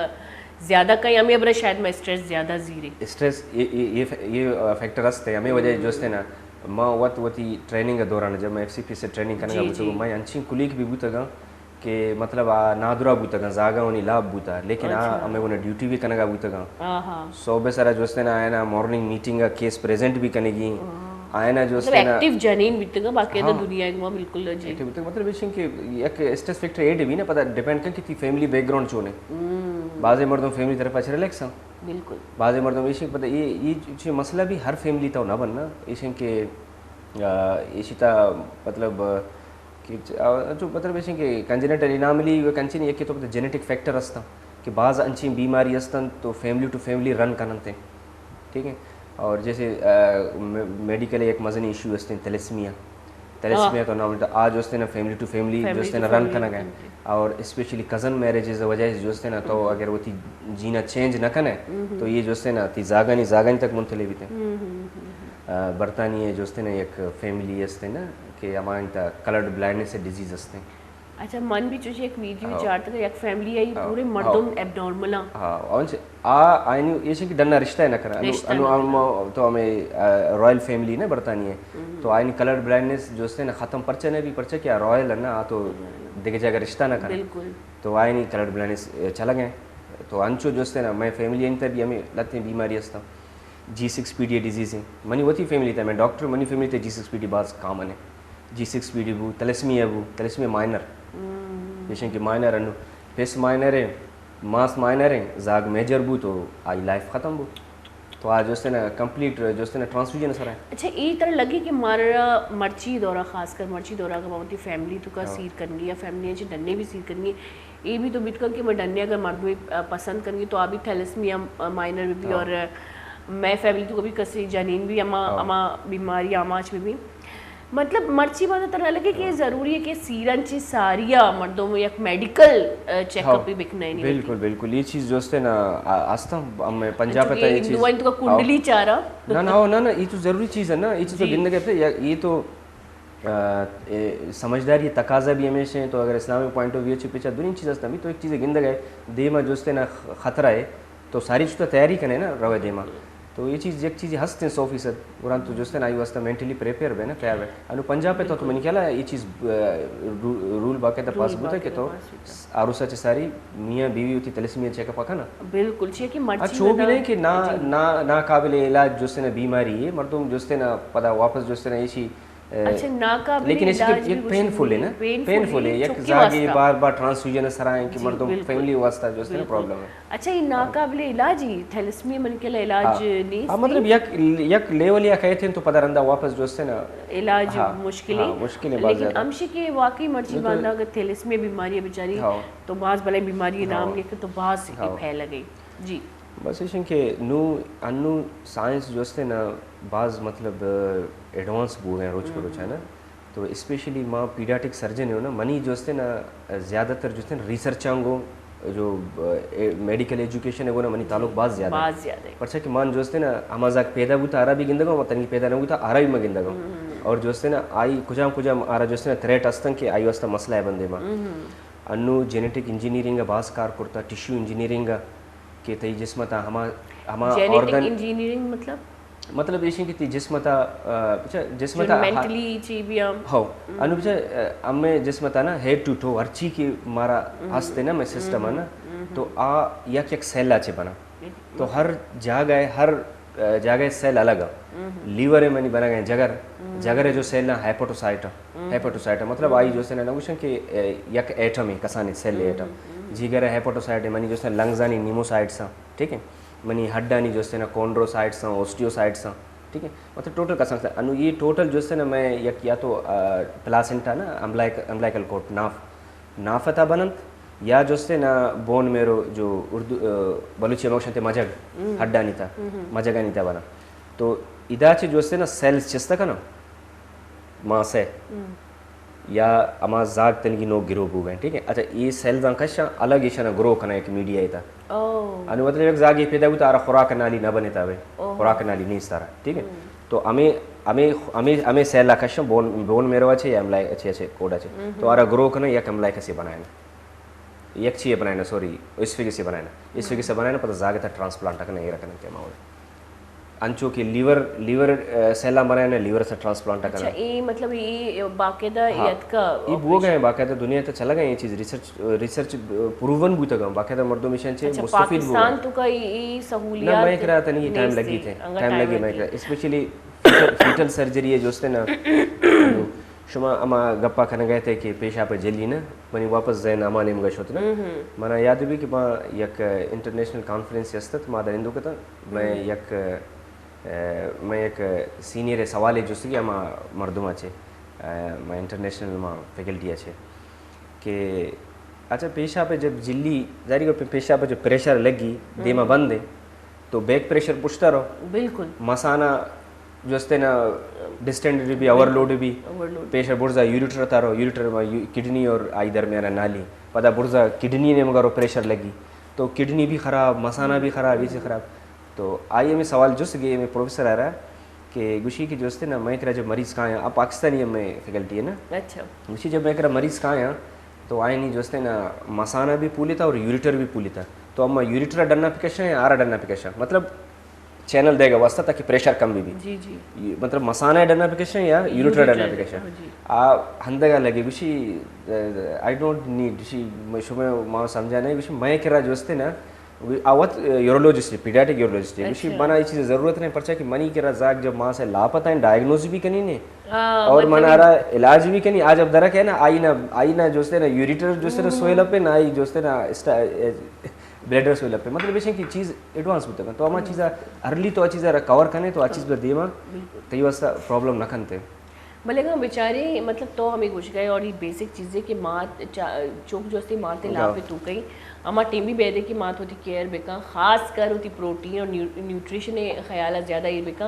زیادہ کئی ہمیں ابرا شاید میں اسٹریس زیادہ زیرے. اسٹریس یہ یہ یہ فیکٹر ہستے ہمیں وجہ جو ہے نا ماں وت وتی ٹریننگ دوران جب میں ایف سی پی سے ٹریننگ کرنے کا بوتگا میں انچین کلیک بھی بوتگا کہ مطلب آ نادرا بوتگاں زاگاں ونی لاب بوتا لیکن آ ہمیں گونا ڈیوٹی بھی کنگا بوتگاں. صوبے سرا جوستینا آینا مارننگ میٹنگ آ کیس پریزنٹ بھی کنگی آینا جوستینا ایکٹیو جنین بیتگا باقاعدہ دنیا ایک ما بالکل جی ایکٹیو بیتگا مطلب ایشن کہ یک اسٹریس فیکٹر ایڈ بھی نا پتہ ڈیپینڈ کن کہ تی فیملی بیک گراؤنڈ چونے. بعضے مردم فیملی طرف اچ ریلیکس ہیں. بالکل. بعضے مردم ایشن پتہ یہ یہ چیز مسئلہ بھی ہر فیملی تو نہ بننا ایشن کہ ایشی تا مطلب کہ جو مطلب ایشن کہ کنجنیٹل اناملی و کنچن یکی تو جینیٹک فیکٹر ہستاں کہ بعض انچیں بیماری ہستن تو فیملی ٹو فیملی رن کننتے. ٹھیک ہے. اور جیسے میڈیکل ایک مزنی ایشو ہستیں تھیلیسمیا تھیلیسمیا تو نام آ جو ہستیں نا فیملی ٹو فیملی جو ہستیں نا رن کنگ ہے. اور اسپیشلی کزن میرجز وجہ سے جو ہستیں نا تو اگر وہ تی جینا چینج نہ کنے تو یہ جو ہستیں نا تی زاگانی زاگانی تک منتلے بیتے. برطانیہ جو ہستیں نا یک فیملی ہستیں نا کہ ہما انت کلرڈ بلائنڈنس ڈیزیز ہستیں. اچھا من بھی چوشی ایک ویڈیو چارتا کہ یک فیملی ہے پورے مردم ایب نارمل ہیں. ہاں اونچ آ آئینی ایشی کی ڈنا رشتہ ہے نہ کرا انو انو تو ہمیں رائل فیملی نا برطانیہ تو آئینی کلرڈ بلائنڈنس جو ہستیں نا ختم پرچہ نہ بھی پرچہ کیا رائل ہے نا آ تو دگہ جگہ رشتہ نہ کرا. بالکل. تو آئینی کلرڈ بلائنڈنس چلگ ہیں. تو انچو جو ہستیں نا میں فیملی انت بھی ہمیں لتیں بیماری ہستاں. جی سکس پی ڈی ڈیزیز ہیں. منی وتی فیملی تھا میں ڈاکٹر منی فیملی تھے جی سکس پی ڈی باز کامن ہے. جی سکس پی ڈی بو تلسمی ہے بو تلسمی مائنر. پیشن کہ مائنر انو پیس مائنر ہے ماس مائنر ہے زاگ میجر بو تو آئی لائف ختم بو. تو آج جو ہے نا کمپلیٹ جو ہے نا ٹرانسفیوژن سر ہے. اچھا یہ طرح لگے کہ مارا مرچی دورہ خاص کر مرچی دورہ کا بابتی فیملی تو کا سیر کرنگی یا فیملی چی ڈنے بھی سیر کرنگی. یہ بھی تو بیت کن کہ میں ڈنے اگر مردمے پسند کنگی تو آ بھی تھیلسمیا مائنر بھی اور میں فیملی تو کبھی کسی جنین بھی اما اما بیماری آماچ بھی بھی مطلب مرچی بات تر لگے کہ ضروری ہے کہ سیرن چی ساریا مردم یک میڈیکل چیک اپ بھی بکنے. بالکل بالکل یہ چیز جو ہے نا آستم ہم پنجاب پہ یہ چیز تو کنڈلی چارا. نہ نہ نہ نہ یہ تو ضروری چیز ہے نا یہ چیز تو گندگے پہ یہ تو سمجھداری تقاضا بھی ہمیشہ ہیں تو اگر اسلامی پوائنٹ آف ویو چی پیچھا دونی چیز ہستا بھی تو ایک چیز گندگ ہے دیما جو ہے نا خطرہ ہے تو ساری چیز تو تیاری کنے نا روے دیما. تو یہ چیز یک چیز ہست ہیں سو فیصد قرآن تو جو ہے نا آئی واسطہ مینٹلی پریپیئر بے نا تیار بے انو پنجاب پہ تو تو منی خیال ہے یہ چیز رول باقاعدہ پاس بوتا کہ تو آروسا چ ساری میاں بیوی ہوتی تلسمی چیک اپ کنا. بالکل چیک مرچی بھی نہیں کہ نا نا ناقابل علاج جو ہے نا بیماری ہے مردم جو ہے نا پدا واپس جو ہے نا ایشی اچھا ناقابل لیکن ایک پین فل ہے نا پین فل ہے یک زاگی بار بار ٹرانسفیوژن سرائیں کہ مردم فیملی واسطہ جو ہے پرابلم ہے. اچھا یہ ناقابل علاج ہی تھیلسمی من کے علاج نہیں. مطلب یک یک لیول یا کہتے ہیں تو پدا رندا واپس جو ہے نا علاج مشکل ہے. مشکل ہے لیکن ہمشی کے واقعی مرچی باندا اگر تھیلسمی بیماری ہے بیچاری تو باز بلے بیماری نام کے تو باز پھیل گئی. جی. بس ایشن کہ نو انو سائنس جو استے نا باز مطلب ایڈوانس بوگ ہیں روچ پہ روچ ہے نا. تو اسپیشلی ما پیڈیاٹک سرجن ہوں نا منی جو استے نا زیادہ تر جو استے نا ریسرچاں گو جو میڈیکل ایجوکیشن ہے گو نا منی تعلق باز زیادہ ہے. باز زیادہ ہے. پرچہ کہ مان جو استے نا ہما زاگ پیدا بوتا آرا بھی گندگا و تنگی پیدا نہ بوتا آرا بھی ما گندگا. اور جو استے نا آئی کجام کجام آرا جو استے نا تھریٹ استن کہ آئی واسطہ مسئلہ ہے بندے ما. انو جینیٹک انجینئرنگ ء باز کار کرتا، ٹشو انجینئرنگ ء کہ تئی جسم ء تھا ہما ہما جینیٹک آرگن انجینئرنگ مطلب؟ مطلب ایش کہ تئی جسم ء تھا، آ، بچا جسم ء تھا ہا-، مینٹلی چی بھی ہم۔ ہو، انو بچا، آ، ہمے جسم ء تھا نا ہیڈ ٹو ٹو ہر چی کہ مارا ہست ہے نا، ہمے سسٹم ہے نا، تو آ یک یک سیل ء چے بنا۔ تو ہر جاگہ ء، ہر، آ، جاگہ ء سیل الگ ء۔ لیور ء منی بنگ ء جگر، جگر ء جو سیل نا ہیپاٹوسائٹ ء، ہیپاٹوسائٹ ء مطلب آئی جو سے نا نگوشن کہ، آ، یک ایٹم ء کسانیں سیل ایٹم۔ جگر ء ہیپاٹوسائٹ ء منی جو سے نا لنگزانی نیموسائٹس ء، ٹھیک ہے؟ منی ہڈانی جو سے نا کونڈروسائٹس ء، اوسٹیوسائٹس ء، ٹھیک ہے؟ مطلب ٹوٹل کسان سے انو یہ ٹوٹل جو سے نا میں یک یا تو، آ، پلاسنٹا نا امبلائک-، امبلائکل کورڈ ناف، ناف ء تھا بننت، یا جستے نا بون میرو جو اردو، آ، بلوچی ہمگشنتے مجگ، ہڈانی تا، مجگانی تا بنا۔ تو ادا چے جستے نا سیلز چست کنا، ماس ہے۔ یا ہما زاگ تنگی نو گرو بوگئے، ٹھیک ہے؟ اچھا، اے سیلز آن کشاں الگ ایشانا گرو کنا ایک میڈیا تا۔ انو مطلب ایک زاگی پیدا بوتا، آرا خوراک نالی نہ بنے تا بے۔ خوراک نالی نہیں سارا، ٹھیک ہے؟ تو ہمیں، ہمیں، ہمیں، ہمیں سیل آ کشاں بون، بون میرو اچھے یا املائی اچھے، اچھے کوڈ اچھے۔ تو آرا گرو کنا یک املائی کسی بنائے نا۔ یک چیئے بنائے نا، سوری، اسفگسے بنائے نا۔ اسفگسے بنائے نا، پتہ زاگتا ٹرانسپلانٹ کنا، اے رکھنا تے ماحول۔ انچو کہ لیور، لیور، آ، سیلاں بنائے نا، لیور سے ٹرانسپلانٹ کنا۔ اچھا، اے مطلب اے باقاعدہ ہاں۔ یتکا اے بوگ ہیں، باقاعدہ دنیا تا چلا گئے اے چیز، ریسرچ، ریسرچ پروون بوتا گا، باقاعدہ مردم ایشان چے اچھا، مستفید بوگ پاکستان تو کا اے، اے سہولیات نہ، میں کرا تنگی ٹائم لگی تھے، ٹائم لگی میں کرا، اسپیشلی فیٹل، فیٹل سرجری ہے جو استے نا، شما اما گپا کنگا تے کہ پیشاپ جلی نا، منی واپس ذہن اما نیمگا شت نا۔ منا یاد بھی کہ ما یک انٹرنیشنل کانفرنس استت، ما در ہندو کتا، میں یک، آ، میں یک سینئر سوالے جست کہ ہما مردم اچے، آ، میں انٹرنیشنل ما فیکلٹی اچے کہ اچھا پیشاپ جب جلی، ظاہری گپ پیشاپ جو پریشر لگی، دیما بند ہے، تو بیک پریشر پشتا رو۔ بالکل۔ مسانا جو استے نا ڈسٹینڈڈ بھی، اوورلوڈ بھی۔ اوورلوڈ۔ پیشر برزا یوریٹر تا رو، یوریٹر ما یو-، کڈنی اور آئی درمیان نالی۔ پدا برزا کڈنی نے مگر پریشر لگی۔ تو کڈنی بھی خراب، مسانا بھی خراب، یہ چیز خراب۔ تو آئی ہمیں سوال جست گئے، ہمیں پروفیسر آ رہا کہ گوشی کہ جو استے نا میں کرا جب مریض کایا، اب پاکستانی ہمیں فیکلٹی ہے نا۔ اچھا۔ گوشی جب میں کرا مریض کایا، تو آئینی جو استے نا مسانا بھی پولیتا اور یوریٹر بھی پولیتا۔ تو اما یوریٹر ڈنا پکشا یا آرا ڈنا پکشا؟ مطلب چینل دے گا واسطہ تاکہ پریشر کم بھی بھی۔ جی، جی۔ یہ مطلب مسانا ڈنا پکشا یا یوریٹر ڈنا پکشا؟ جی۔ آ ہندگا لگے گوشی، آ، I don't need، شی، شما ما سمجھا نہیں، گوشی میں کرا جو استے نا، آ وت یورولوجسٹ ہے، پیڈیاٹرک یورولوجسٹ ہے۔ گوشی اچھا۔ منا یہ چیز ضرورت نہیں، پرچا کہ منی کرا زاگ جب ماں سے لاپتہ ہیں، ڈائگنوز بھی کنی نے۔ ہاں، اور مطلب منا آرا علاج بھی کنی۔ آج اب درک ہے نا، آئی نا، آئی نا جو استے نا یوریٹر جو استے نا سوئل اپ ہے، نا آئی جو استے نا اسٹا-، اے، بلیڈر سوئل اپ ہے۔ مطلب ایشن کی چیز ایڈوانس بوتا ہے۔ تو ہما چیزا ارلی تو آ چیزا را کور کنے تو آ چیز پر دیما بالکل۔ تئی واسطہ پرابلم نہ کنتے۔ بلے اگاں بیچارے، مطلب، تو ہمیں گوشگ ئے اور یہ بیسک چیزے کہ مات چا-، چوک جو استے مات لاپ تو کئی، ہما ٹیم بھی بیدے کہ مات ہوتی کیئر بکن، خاص کر ہوتی پروٹین اور نیو-، نیوٹریشن خیال زیادہ یہ بکن،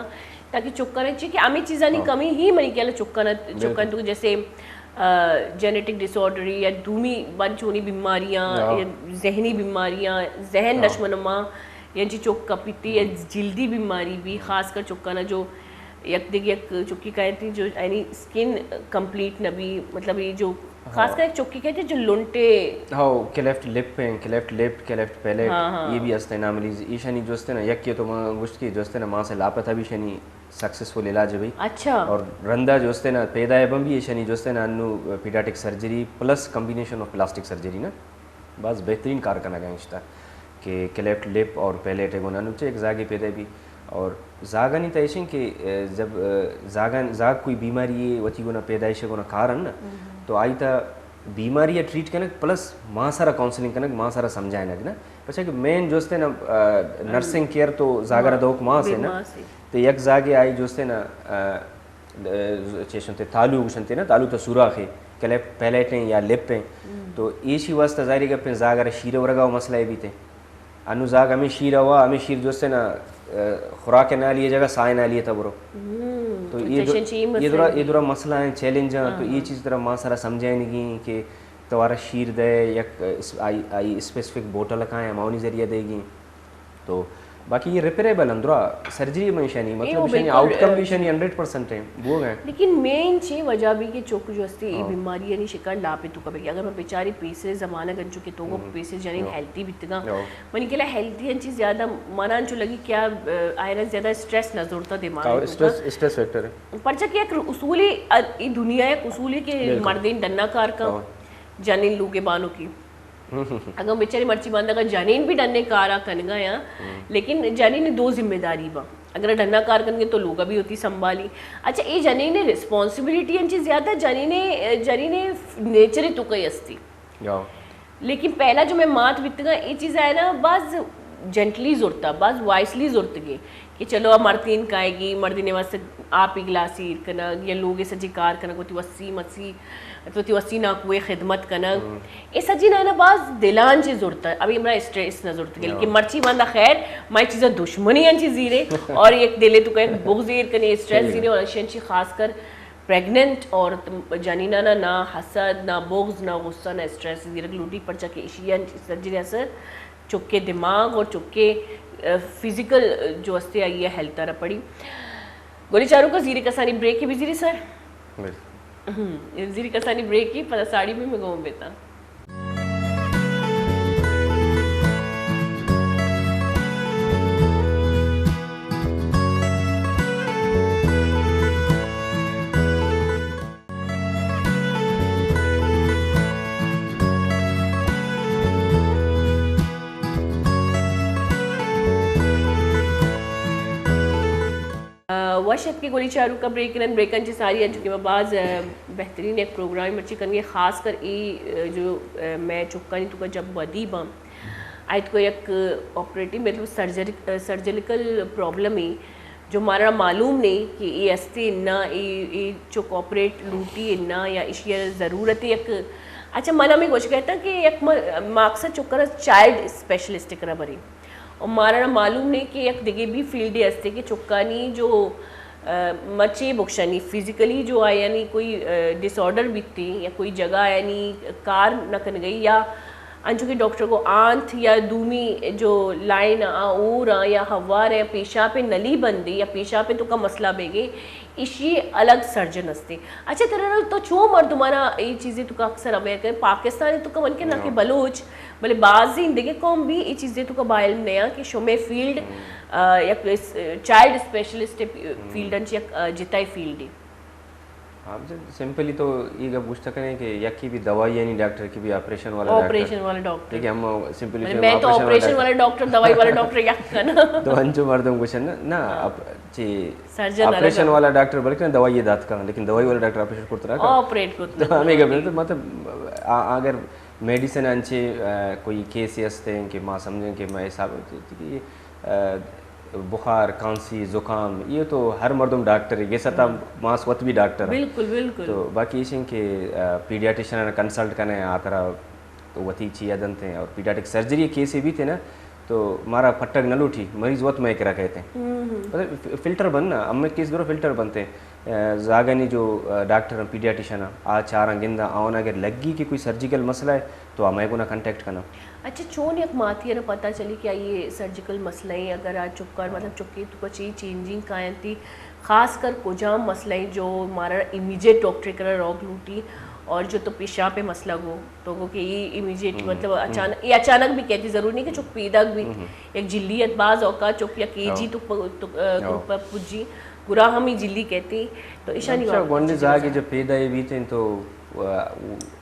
تاکہ چکن چی کہ ہمیں چیزانی کمی ہی منی خیال چکن، چکن تو جیسے، آ، جینیٹک ڈس آرڈر یا دومی بن چونی بیماریاں، یا ذہنی بیماریاں، ذہن نشو و نما، یا جی چوک کپیتی یا جلدی بیماری بھی، خاص کر چکن جو یک دگہ یک چکی کہتی جو یعنی اسکن کمپلیٹ نہ بی، مطلب یہ جو خاص کر ایک چکی کہتی جو لنٹے۔ ہاں، کلیفٹ لپ ہیں، کلیفٹ لپ، کلیفٹ پیلیٹ، ہاں، ہاں۔ یہ بھی ہستے ناملیز، ایشانی جو استے نا، یکی تو ما گوشت کہ جو استے نا ماں سے لاپتہ بھی شنی سکسیسفل علاج ہے بھائی۔ اچھا۔ اور رندا جو استے نا پیدا ہے بم بھی ایشانی جو استے نا انو paediatric surgery plus combination of plastic surgery نا۔ باز بہترین کار کنگ ءَ انت کہ کلیفٹ لپ اور پیلیٹ ءِ گونا نوں چہ یک زاگے پیدا بی اور زاگانی تہ ایش انت کہ، ءَ، جب، ءَ، زاگان، زاگ کوئی بیماری ءَ وتی گونا پیدائش ءِ گونا کار انت نا، تو آئی تہ بیماری ءَ ٹریٹ کنگ پلس ماں سرا کاؤنسلنگ کنگ، ماں سرا سمجھائینگ نا، پرچا کہ مین جو استے نا، ءَ، نرسنگ کیئر تو زاگرا دوک ماں سے نا، تو یک زاگے آئی جو استے نا، ءَ، ءَ، چیشنتے تالو گوشنتے نا، تالو تا سوراخے، کلیپ پیلیٹیں یا لپیں۔ تو ایشی واسطہ ظاہری گپیں زاگ ارا شیر ورگا و مسئلہ بیتے۔ انو زاگ ہمیں شیر ہوا، ہمیں شیر جو استے نا، ءَ، خوراک نالی جگہ سائے نالی تا برو۔ تو یہ دو-، یہ درا، یہ درا مسئلہ ہیں، چیلنج ہیں۔ تو یہ چیز درا ماں سرا سمجھائیں گی کہ توارا شیر دے، یک اس-، آئی، آئی اسپیسیفک بوٹل کائیں، ہماؤنی ذریعہ دے گی۔ تو باقی یہ ریپیریبل اندرا سرجری میں شنی، مطلب شنی آؤٹ کم بھی شنی ہنڈریڈ پرسنٹ ہیں، بوگ ہیں۔ لیکن مین چی وجہ بھی کہ چوک جو استی ای بیماری یعنی شکار لاپے تو کبھی، اگر میں بیچاری پیسے زمانہ گنچو کہ تو وہ پیسے جنین ہیلتھی بیتگا، منی کلا ہیلتھی انچی زیادہ مانا انچو لگی کیا، ءَ، آئرا زیادہ اسٹریس نہ زورتا دماغ۔ اسٹریس، اسٹریس فیکٹر ہے۔ پرچہ کہ یک اصولی، ءَ، ای دنیا یک اصولی کہ مردین ڈنا کار کا، جنین لوگے بانو کی۔ اگاں بیچاری مرچی باندا اگاں جنین بھی ڈنے کارا کنگا یا، لیکن جنین دو ذمہ داری با۔ اگر ڈنا کار کنگے تو لوگا بھی ہوتی سنبھالی۔ اچھا، اے جنین ریسپانسبلٹی انچی زیادہ جنین، جنین نیچر تو کئی استی۔ لیکن پہلا جو میں مات بیتگا، اے چیز ہے نا، باز جنٹلی زرتا، باز وائسلی زرتگی کہ چلو آ مردین کائیگی، مردین واسطے آپ ئی گلاسی ایر کنگ یا لوگ سجی کار کنگ، وتی وسی مسی، وتی وسی ناکوے خدمت کنگ۔ اے سجی نانا باز دلان چی زرتا، ابھی ہمرا اسٹریس نہ زرتگی، لیکن مرچی باندا خیر، مائی چیزا دشمنی انچی زیرے اور یک دلے تو کہ بغض ایر کنے، اسٹریس زیرے، اور انچی انچی خاص کر پریگننٹ عورت، جنینانا نہ حسد، نہ بغض، نہ غصہ، نہ اسٹریس زیرگ لوٹی، پرچا کہ ایشی انچی سجی اثر چکے دماغ اور چکے، آ، فزیکل جو استے آئی ہے ہیلتھ را پڑی۔ گولی چاروکا زیری کسانی بریک بھی زیری سر۔ ہم، زیری کسانی بریک ہی پدا ساڑی بھی میں گون بیتا۔ آ، وش اتکے گولی چاروکا بریک نن، بریکن چہ ساری انچو کہ ما باز، آ، بہترین یک پروگرام مرچی کنگے، خاص کر ای، آ، جو، آ، میں چکانی توکا جب ودی باں، آئی توکا یک آپریٹنگ مطلب سرجری-، آ، سرجریکل پرابلم ای جو مارا معلوم نہیں کہ اے استی نہ، اے، اے چک آپریٹ لوٹی نہ یا اشی ضرورت یک۔ اچھا، من ہمیں گوش گئے تھا کہ یک م-، مقصد چکر چائلڈ اسپیشلسٹ کرا بری۔ اور مارا معلوم نہیں کہ یک دگے بھی فیلڈ ہستے کہ چکانی جو، آ، مچے بخشانی فزیکلی جو آیانی کوئی، آ، ڈس آرڈر بیتی یا کوئی جگہ آیانی کار نہ کن گئی یا انچو کہ ڈاکٹر کو آنت یا دومی جو لائن آ اور آ یا ہوار آ پیشاپ نلی بندی یا پیشاپ توکا مسئلہ بیگے، اشی الگ سرجن ہستے۔ اچھا، ترا تو چو مردمانا اے چیزے توکا اکثر اویئر کرے، پاکستانی توکا من کہ نہ کہ بلوچ، بلے بازیں دگہ قوم بھی اے چیزے توکا با علم نیا کہ شمے فیلڈ، آ، یک اس-، چائلڈ اسپیشلسٹ فیلڈ انچ یک، آ، جتائی فیلڈ ہے۔ آپ جن سمپلی تو یہ گپ گوشت کنے کہ یکی بھی دوائی یعنی ڈاکٹر کی بھی آپریشن والا ڈاکٹر۔ آپریشن والا ڈاکٹر۔ ٹھیک ہے، ہم سمپلی مطلب شما میں تو آپریشن آپریشن والا والا ڈاکٹر، دوائی والا ڈاکٹر یک کنا۔ تو انچو مردم گوشن نا، نا، ہاں۔ آپ چی سرجن الگ آپریشن الگ۔ والا ڈاکٹر بلکہ دوائی دات کا، لیکن دوائی والا ڈاکٹر آپریشن کرتا رہا۔ آپریٹ کرتا تو ہمیں گپ تو مطلب آ-، اگر میڈیسن انچے، آ، کوئی کیس ہستے ہیں کہ ما سمجھیں کہ میں حساب کہ، آ، بخار، کھانسی، زکام، یہ تو ہر مردم ڈاکٹر ہے، گیسا تا ماس وت بھی ڈاکٹر ہے۔ بالکل، بالکل۔ تو باقی ایش ہیں کہ، آ، پیڈیاٹیشن کنسلٹ کنے آ ترا تو وتی چی ادنتے ہیں اور پیڈیاٹک سرجری کیس بھی تھے نا، تو مارا پھٹک نہ لوٹی، مریض وت میں کرا کہتے ہیں۔ مطلب ف-، فلٹر بننا، ہمیں کیس درو فلٹر بنتے ہیں۔ آ، زاگانی جو، آ، ڈاکٹر ہیں، پیڈیاٹیشن ہیں، آ چاراں گندا، آوان اگر لگی کہ کوئی سرجیکل مسئلہ ہے، تو آ مئے گونا کانٹیکٹ کنا۔ اچھا، چون یک ماتی ء پتہ چلی کہ آئی سرجیکل مسئلہ ہیں، اگر آ چکر، مطلب چکی تو کچھ چینجنگ کائنتی، خاص کر کجام مسئلہ ہیں جو مارا امیجیٹ ڈاکٹر کرا روگ لوٹی، اور جو تو پیشاب پہ مسئلہ گو، تو گو کہ یہ امیجیٹ، مطلب اچانک، یہ اچانک بھی کہتی، ضرور نہیں کہ چک پیداک بھی، یک جلیت بعض اوقات چک یا کے جی تو پ-، تو، آ، تو پ-، پجی، گرا ہم ہی جلی کہتی، تو ایشانی اچھا، بات گونڈے زاگے جب پیدا ہی بیتے ہیں تو، آ،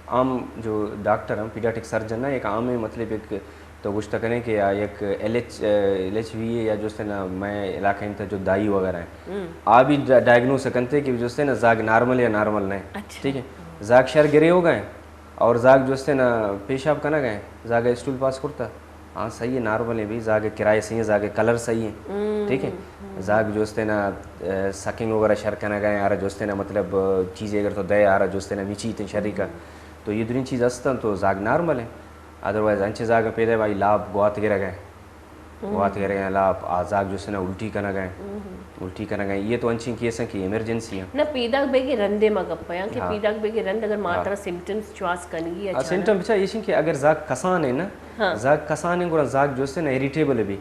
عام جو ڈاکٹر ہیں، پیڈیاٹک سرجن ہیں، ایک عام ہے، مطلب ایک تو گوشت کنے کہ آ یک ایل ایچ، ایل ایچ وی ہے یا جو است ہے نا، میں علاقہ انت جو دائی وغیرہ ہیں۔ آ بھی ڈا-، ڈائگنوس کنتے کہ جو است ہے نا، زاگ نارمل یا نارمل نہیں۔ اچھا۔ ٹھیک ہے؟ زاگ شر گرے ہو گئے اور زاگ جو است ہے نا، پیشاب کنا گئے، زاگ اسٹول پاس کرتا۔ ہاں، صحیح ہے، نارمل ہے بھائی، زاگ کرائے صحیح ہے، زاگ کلر صحیح ہے۔ ٹھیک ہے؟ زاگ جو است ہے نا، آ، سکنگ وغیرہ شر کنا گئے، آرا جو است ہے نا، مطلب، آ، چیزیں اگر تو دے، آرا جو است ہے نا، وچی تن شری کا۔ تو یہ درین چیز استن تو زاگ نارمل ہے۔ ادروائز انچیں زاگ پیدا بھائی لاپ گوات گرگ ء، گوات گرگ ء لاپ، آ زاگ جو سنا الٹی کنگ ء، الٹی کنگ ء، یہ تو انچیں کیس ہیں کہ ایمرجنسی ہیں۔ نہ، پیداک بیگے رندے ما گپ یا کہ پیداک بیگے رند اگر ماترا سمپٹمز چواس کنگی اچانک۔ سمپٹم بچا ایشن کہ اگر زاگ کسان ہے نا، زاگ کسان ہے گڑا زاگ جو سنا اریٹیبل بھی،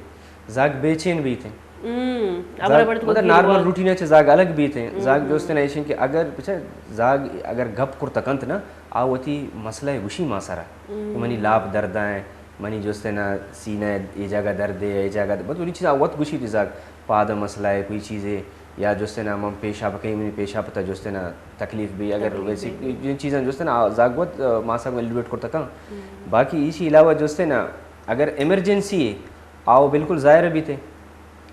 زاگ بے چین بیت ہیں۔ ہم، زاگ، مطلب نارمل روٹین ء چہ زاگ الگ بیت ہیں۔ زاگ جو است نا ایشن کہ اگر، بچا، زاگ اگر گپ کرتا کنت نا، آ وتی مسئلہ گوشی ما سرا کہ منی لاپ درد ہیں، منی جو است نا سینہ اے جگہ درد ہے، اے جگہ درد، بس وتی چیز آ وت گوشی تی زاگ پاد مسئلہ ہے، کوئی چیز ہے، یا جو است نا من پیشاب کہیں، منی پیشاب تا جو است نا تکلیف بھی، اگر ویسی چیزاں جو است نا زاگ وت، آ، ما سرا ایلیویٹ کرتا کن۔ باقی ایشی علاوہ جو است نا اگر ایمرجنسی ہے، آ وہ بالکل ظاہر بیت ہیں۔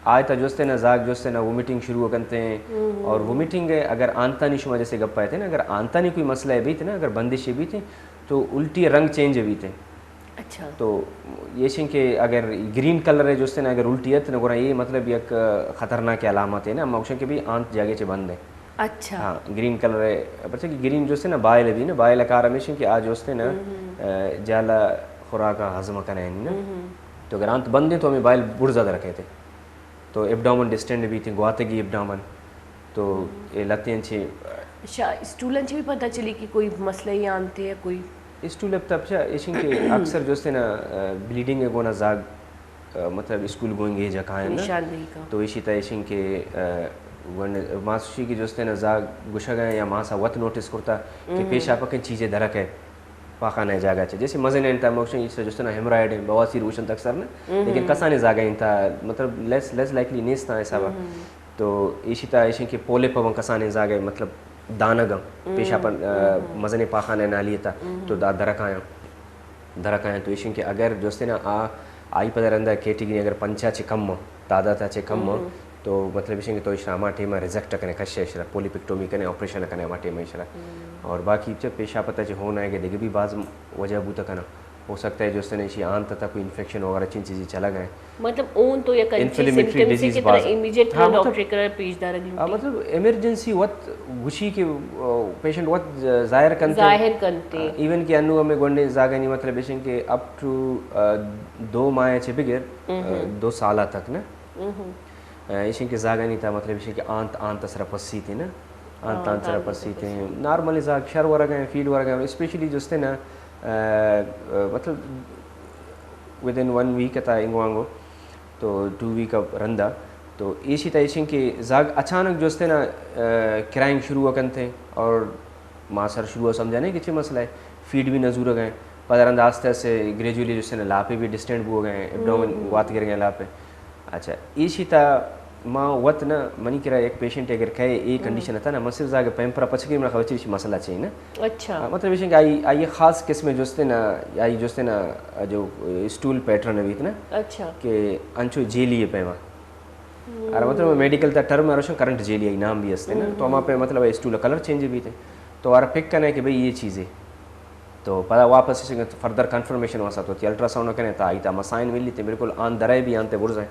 آئے تا جو است نا زاگ جو است نا وومٹنگ شروع کنتے ہیں۔ اور وومٹنگ ہے، اگر آنتانی شما جیسے گپ آئے تھے نا، اگر آنتانی کوئی مسئلہ ہے بیت نا، اگر بندش ہے بیت ہیں، تو الٹی رنگ چینج ہے بیت ہیں۔ اچھا۔ تو ایشیں کہ اگر گرین کلر ءِ جوستیں اگر الٹی ات نہ گڑا یہ مطلب یک خطرناک علامت ہے نا، ہم گوشن کہ بھی آنت جاگے چے بند ہے۔ اچھا۔ ہاں، گرین کلر ہے، پرچہ کہ گرین جوستیں نا بائل بھی نا، بائل کار ہمیشیں کہ آ جوستیں نا، ہم۔ جالا خوراک ہضم کنے نا۔ ہم۔ تو اگر آنت بند ہے تو ہمیں بائل بڑزا در کہتے۔ تو ایبڈامن ڈسٹینڈ بیت، گواتگی ایبڈامن۔ تو اے لتیں چے شا-، اسٹولن چے بھی پتہ چلی کہ کوئی مسئلہ ہی آنتے یا کوئی؟ اسٹول اب تب چا ایشیں کہ اکثر جوستیں نا، آ، بلیڈنگ ہے گونا زاگ، آ، مطلب اسکول گوئنگ ایج کائیں نا۔ نشاندہی کا۔ تو ایشی تا ایشیں کہ، آ، گون-، ماسوشی کی جوستیں نا زاگ گشگ ہیں یا ماسا وت نوٹس کرتا کہ پیشاپ کن چیزیں درک ہے۔ پاخانہ جاگہ چے۔ جیسے مزن انت موشن اس جوستنا ہیمرائڈ ہیں، بواسیر اوشنت اکثر نا۔ لیکن کسانی زاگہ انت مطلب لیس، لیس لائکلی نیست ہیں حسابا۔ تو ایشی تا ایشیں کہ پولے پون کسانی زاگہ مطلب دانگاں، پیشاپن، آ، مزن پاخانہ نالی تا، تو دا درکایاں، درکایاں تو ایشیں کہ اگر جوستنا آ، آئی پدر اندر کیٹیگری اگر پنچا چے کم ہو، تعداد چے کم ہو، تو مطلب ایشیں کہ تو اشرا ہما ٹیم ریجیکٹ کنے، کشے اشرا پولیپیکٹومی کنے، آپریشن کنے ہما ٹیم اشرا۔ اور باقی چہ پیشاپ تا چے ہونا ہے کہ دیگه بھی باز وجہ بوتا کنا۔ ہو سکتا ہے جوستنا ایشی آنت تا کوئی انفیکشن وغیرہ چین چیزیں چلا گئے۔ مطلب اون تو یک انچی انفلیمیٹری سمپٹمز ڈیزیز کہ ترا باز۔ امیڈیٹ ہاں، مطلب، ڈاکٹر کرا پیش دارگ ہاں، لوٹی۔ مطلب ایمرجنسی وت گوشی کہ، آ، پیشنٹ وت ظاہر کنتے۔ ظاہر کنتے۔ آ، ایون کہ انو ہمیں گونڈے زاگانی مطلب ایشیں کہ اپ ٹو، آ، دو ماہ چے بگر، آ، دو سالہ تک نا۔ ایشیں کہ زاگانی تا مطلب ایشیں کہ آنت، آنت سرا پسیتے نا۔ آنت، آنت سرا پسیتے ہیں۔ نارملی زاگ شر ورگا ہیں، فیڈ ورگا ہیں، اسپیشلی جوستیں نا، آ، آ، مطلب ودن ون ویک تا انگو آنگو، تو ٹو ویک اب رندا۔ تو ایشی تا ایشیں کہ زاگ اچانک جوستیں نا، آ، کرائنگ شروع کنتے اور ما سر شروع سمجھانے کہ چے مسئلہ ہے، فیڈ بھی نہ زورگ ہیں، پدا رند آستے آستے گریجولی جوستیں نا لاپے بھی ڈسٹینڈ بو گئے، ایبڈومن وات گر گئے لاپے۔ اچھا، ایشی تا ما وت نا منی کرا یک پیشنٹ اگر کہے اے کنڈیشن تا نا، من صرف زاگ پیمپرا پچ کری، من خبر چی مسئلہ چے نا۔ اچھا۔ آ، مطلب ایشیں کہ آئی، آئی خاص قسم جوستیں نا، آئی جوستیں نا جو اسٹول پیٹرن بیت نا، اچھا۔ کہ انچو جیلی پیما۔ اور مطلب میڈیکل تا ٹرم روشن کرنٹ جیلی آئی نام بھی ہستے نا، تو ہما پہ مطلب اسٹول کلر چینج بیتے۔ تو اور پک کنے کہ بھئی یہ چیزیں۔ تو پدا واپس ایشیں کہ فردر کنفرمیشن واسطہ تو تی الٹراساؤنڈ کنے تا آئی تا مسائن ملی تے بالکل آن درائے بھی آنتے برز ہیں۔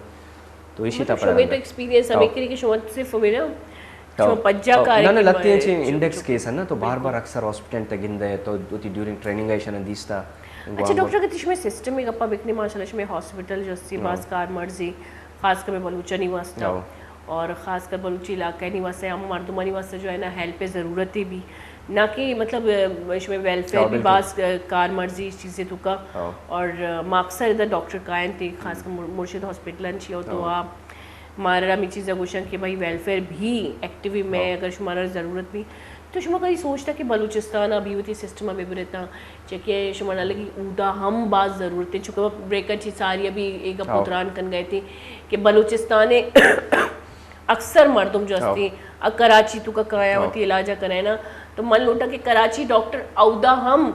تو ایشی تا مطلب پدا شمے تو ایکسپیرینس ہمیں کری کہ شما صرف میرا تو شما پجا تو کارے نہ، نہ، کہ لتے میں چے چپ انڈیکس چپ کیس ہے نا، تو بار بالکل۔ بار اکثر ہاسپٹل تے گندے تو دوتی ڈیورنگ ٹریننگ ایشن دیستا۔ اچھا ڈاکٹر، اگر شمے سسٹم میں گپا بکنے ماشاءاللہ شمے ہاسپٹل جو سی ہاں۔ باز کار مرضی خاص کر میں بلوچانی واسطہ ہاں۔ اور خاص کر بلوچی علاقہ نی واسطہ، ہم مردمانی واسطہ جو ہے نا ہیلپ ضرورت ہے بھی۔ نہ کہ مطلب، اہ، شمے ویلفیئر ہاں، بھی بالکل۔ باز، اہ، کار مرضی اس چیزیں تو کا۔ ہاں۔ اور، اہ، ما اکثر ادھر ڈاکٹر کائن تے، خاص کر مر-، مرشد ہاسپٹل انچی ہو تو ہاں۔ آ مارا ہمیں چیزیں گوشن کہ بھائی ویلفیئر بھی ایکٹیو میں ہاں۔ اگر شمارا ضرورت بھی تو شما کدی سوچتا کہ بلوچستان ابھی ہوتی سسٹم ابھی برتا چکہ شما نہ لگی اودا ہم باز ضرورت ہے، چونکہ بریکٹ چی ساری ابھی ایک ہاں۔ پتران کن گئے تھے کہ بلوچستان اکثر مردم جو ہاں۔ ہستی، ا کراچی تو کا کایا ہاں۔ وتی علاج کنے نا، تو من لوٹا کہ کراچی ڈاکٹر اودا ہم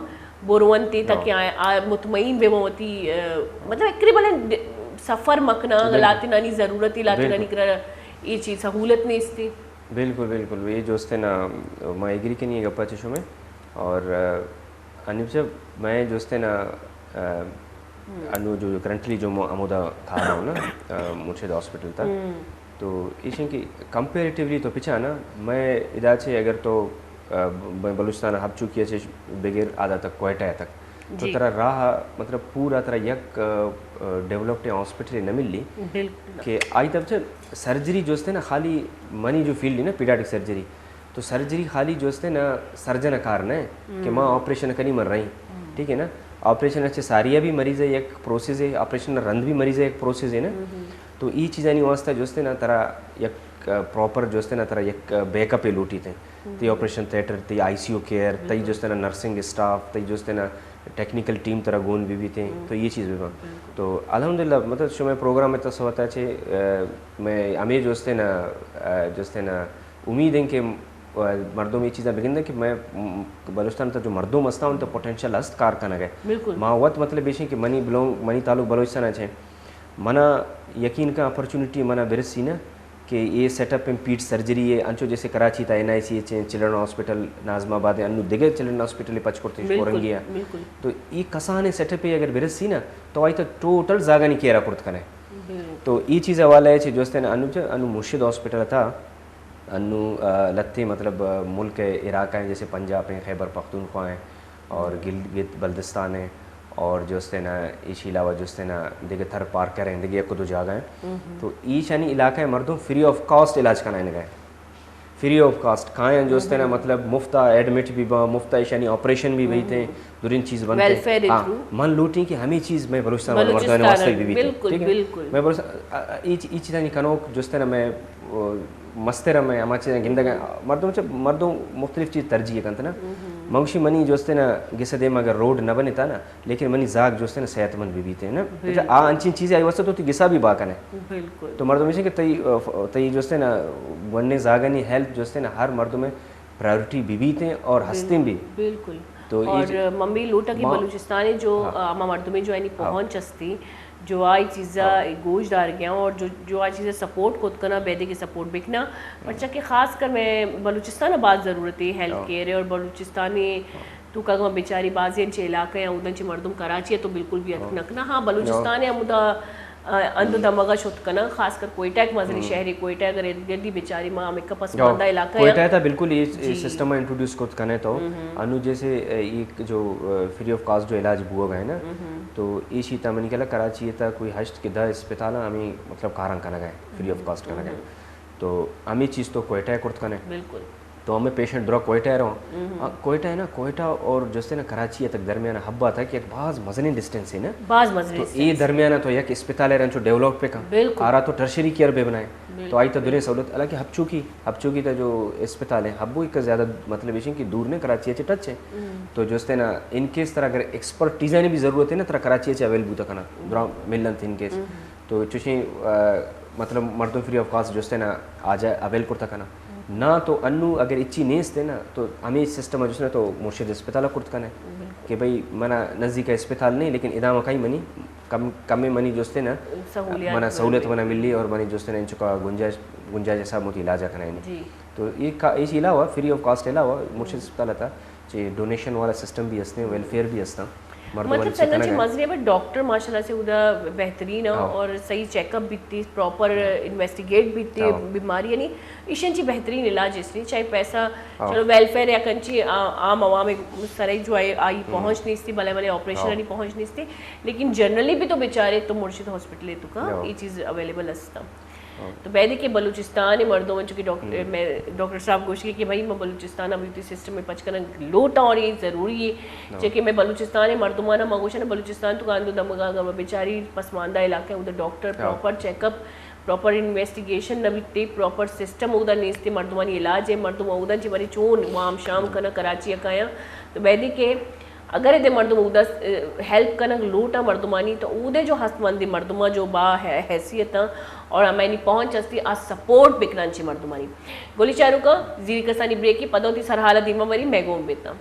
بروانتی ہاں۔ تاکہ آ، آ مطمئن بے وتی، اہ، مطلب اکری بلے سفر مکنا، بالکل۔ لاتینانی ضرورت ہی، لاتینانی بالکل۔ کرا یہ چیز سہولت نہیں استی۔ بالکل، بالکل۔ یہ جو استے نا، ما ایگری کنی گپا چشو میں۔ اور، اہ، انیب صاحب، میں جو استے نا، اہ، انو جو کرنٹلی جو مو-، ہمودا تھا رہا ہوں نا، اہ، مرشد ہاسپٹل تھا۔ تو ایشن کہ کمپیریٹیولی تو پچھا نا، میں ادا چے اگر تو، اہ، ب-، بلوچستان ہب چوکی اچے بغیر آدا تک کوئٹہ تک۔ تو جی۔ ترا راہ مطلب پورا ترا یک، اہ، اہ، ڈیولپڈ ہاسپٹل نہ ملی۔ بالکل۔ کہ آئی تب چے سرجری جو استے نا خالی منی جو فیلڈ ہے نا پیڈیاٹرک سرجری، تو سرجری خالی جو استے نا سرجن کار نہ ہے کہ ما آپریشن کنی من رہی۔ ٹھیک ہے نا؟ آپریشن اچھے ساری بھی مریض ہے یک پروسیس ہے، آپریشن رند بھی مریض ہے یک پروسیس ہے نا؟ تو یہ چیزانی واسطہ جو استے نا ترا یک، اہ، پراپر جو استے نا ترا یک، اہ، بیک اپ لوٹی تھے۔ تی آپریشن تھیٹر، تی آئی سی یو کیئر، تی جو استے نا نرسنگ اسٹاف، تی جو استے نا ٹیکنیکل ٹیم ترا گون بھی بیتے، تو یہ چیز بھی بن۔ تو الحمدللہ، مطلب، شمئے پروگرام ءِ تصوت ءَ چہ، اہ، مئے ہمے جوستین ءَ، اہ، جوستین ءَ امید ایں کہ، اہ، مردم اے چیزاں بگندن کہ مئے، م-، بلوچستان ءِ تہ جو مردم ہستاں، انت پوٹینشل ہست کار کنگ ءَ۔ بالکل۔ ما وت مطلب ایش ایں کہ منی بلونگ، منی تعلق بلوچستان ءَ چہ، منا یقین کن اپرچونٹی منا برسی نہ، کہ اے سیٹ اپ ایں پیٹ سرجری ءِ، انچو جیسے کراچی تا این آئی سی ایچ ایں، چلڈرن ہاسپٹل ناظم آباد ایں، انو دگہ چلڈرن ہاسپٹل پچ کرتے، بالکل، کورنگی ایں۔ بالکل۔ تو اے کسانیں سیٹ اپ ایں اگر برسی نا، تو آئی تا ٹوٹل زاگانی کیئر ءَ کرت کنے۔ بالکل۔ تو اے چیز حوالہ ءَ چہ جوستین انو چہ، انو مرشد ہاسپٹل تا، انو، آ، لتے مطلب، آ، ملک ءِ عراق ایں، جیسے پنجاب ایں، خیبر پختونخوا ایں، اور گلگت بلدستان ایں، اور جوستین ایشی علاوہ جوستین دگہ تھر پارکر ایں، دگہ یک دو جاگہ ایں۔ تو ایشانی علاقہ ءِ مردم فری آف کاسٹ علاج کنائینگ ایں۔ فری آف کاسٹ کائیں، جوستین مطلب مفتا ایڈمٹ بھی باں، مفتا ایشانی آپریشن بھی بیت ایں، درین چیز بنت ایں۔ ویلفیئر ءِ ہاں، تھرو۔ من لوٹیں کہ ہمے چیز میں بلوچستان والے مردمانی بلوچستان واسطہ بھی بیت ایں۔ بالکل، ٹھیک ہے؟ بالکل۔ میں بلوچ-، آ، آ، اے چ-، اے چیزانی کنوک جوستین میں، آ، مستر میں ہما چیزاں گندگ ایں۔ مردم چہ، مردم مختلف چیز ترجیح کنت نا۔ من گوشی منی جوستین گسا دیم اگر روڈ نہ بنتا نا، لیکن منی زاگ جوستین صحت مند بہ بیت ایں نا۔ بالکل۔ آ انچین چیزے آئی واسطہ تو تی گسا بھی با کنے۔ بالکل۔ تو مردم ایش کہ تئی، تئی جوستین گونڈیں زاگانی ہیلتھ جوستین ہر مردم پرائیورٹی بہ بیت ایں اور ہستیں بھی۔ بالکل۔ تو اے اور چ-، من بھی لوٹاں کہ ما-، بلوچستان ءِ جو، ہاں۔ آ، ہما مردمے جو یعنی ہاں۔ پہنچ استی، جو آئی چیزا ہاں۔ گوش دارگ ایں اور جو، جو آئی چیزا سپورٹ کت کنا، بیدے کہ سپورٹ بکنا۔ پرچا کہ خاص کر میں بلوچستان ءَ باز ضرورت ایں ہیلتھ ہاں۔ کیئر ءِ اور بلوچستان ءِ ہاں۔ تو کہ اگاں بیچاری بازیں چہ علاقہ ایں، اوداں چہ مردم کراچی ءَ تو بالکل بھی اتک ہاں۔ نہ کنا۔ ہاں، بلوچستان ءِ ہمودا، آ، اند و دمگا شت کناں، خاص کر کوئٹہ ایک مزنی شہرے، کوئٹہ اگر ارد گردی بیچاری ما ہمکا پسماندہ علاقہ ایں۔ کوئٹہ تا بالکل اے، اے سسٹم انٹروڈیوس کت کنے تو انو جیسے، اے، ایک جو، اے، فری آف کاسٹ جو علاج بوگ ایں نا، تو ایشی تا منی خیالا کراچی تا کوئی ہشت کہ دہ اسپتال ہمیں مطلب کاراں کنگ ایں، فری آف کاسٹ کنگ ایں۔ تو ہمیں چیز تو کوئٹہ کرت کنے۔ بالکل۔ تو ہمیں پیشنٹ درا کوئٹہ ءَ رواں۔ آ، کوئٹہ ایں نا، کوئٹہ اور جوستین کراچی ءِ تک درمیان حب آتا کہ یک باز مزنیں ڈسٹینس ایں نا۔ باز مزنیں تو اے ڈسٹینس۔ درمیان تو یک اسپتال ءَ رنچو ڈیولپ پہ کن۔ بالکل۔ آرا تو ٹرشری کیئر بہ بنائیں۔ بالکل۔ تو آئی تا دریں سہولت، حالانکہ حب چوکی، حب چوکی تا جو اسپتال ایں، حب ایک زیادہ مطلب ایش ایں کہ دور نہ، کراچی ءَ چہ ٹچ ایں۔ تو جوستین ان کیس ترا اگر ایکسپرٹیزانی بھی ضرورت ایں نا، ترا کراچی ءَ چہ اویل بوتا کنا۔ درا ملنت ان کیس۔ تو چوشیں، آ، مطلب مردم فری آف کاسٹ جوستین آجا اویل کرتا کنا۔ نا تو انو اگر اچی نیست ایں نا، تو ہمیں سسٹم جوستین تو مرشد اسپتال کرت کنے کہ بھئی منا نزدیک اسپتال نہیں، لیکن ادام کئی منی کم، کم منی جوستین سہولیات منا سہولت منا ملی اور منی جوستین انچکا گنجائش، گنجائش حساب موتی علاج کنا۔ جی۔ تو اے کا-، ایشی علاوہ فری آف کاسٹ علاوہ مرشد اسپتال تا چہ ڈونیشن والا سسٹم بھی ہستیں، ویلفیئر بھی ہستاں۔ مردم مطلب چہ سنگت کنگ جی ءَ۔ مزنی بہ ڈاکٹر ماشاءاللہ سے اودا بہترین ایں ہاں۔ اور صحیح چیک اپ بیتی، پراپر انویسٹیگیٹ بیتی ہاں۔ بیماری، یعنی ایشن چی بہترین علاج اس لیے چاہے پیسہ ہاں۔ چلو ویلفیئر یا کنچی عام عوام سرے جو آئی، آئی پہنچ نیستی، بلے بلے آپریشن ہاں۔ آئی پہنچ نیستی، لیکن جنرلی بھی تو بیچارے تو مرشد ہاسپٹل تو کا ہاں۔ یہ چیز اویلیبل ہستا۔ تو بیدے کہ بلوچستان ءِ مردم، چونکہ ڈاکٹر، میں ڈاکٹر صاحب گوشی کہ بھائی، میں بلوچستان ءَ بیوٹی سسٹم ءَ پچ کنگ لوٹاں اور یہ ضروری ہے، چونکہ میں بلوچستان ءِ مردماں، ما گوشاں بلوچستان تو گاندو دمگا بیچاری پسماندہ علاقہ، ادھر doctor proper check up, proper investigation نہ بیتے، پراپر سسٹم اودا نیستے، مردمانی علاج ہے، مردم اودا چی بری چون وام شام کنا کراچی ءَ کایاں۔ تو بیدے کہ اگر ادے مردم اودا، اه، ہیلپ کنگ لوٹاں مردمانی، تو اودے جو ہست مندیں مردماں جو با حیثیت آں اور ہمینی پہنچ ہستی، آ سپورٹ بکنن چہ مردمانی۔ گلی چاروکاں، زیری کسانی بریکی پدا وتی سرحال ءَ دیما بری، مئے گون بیتاں۔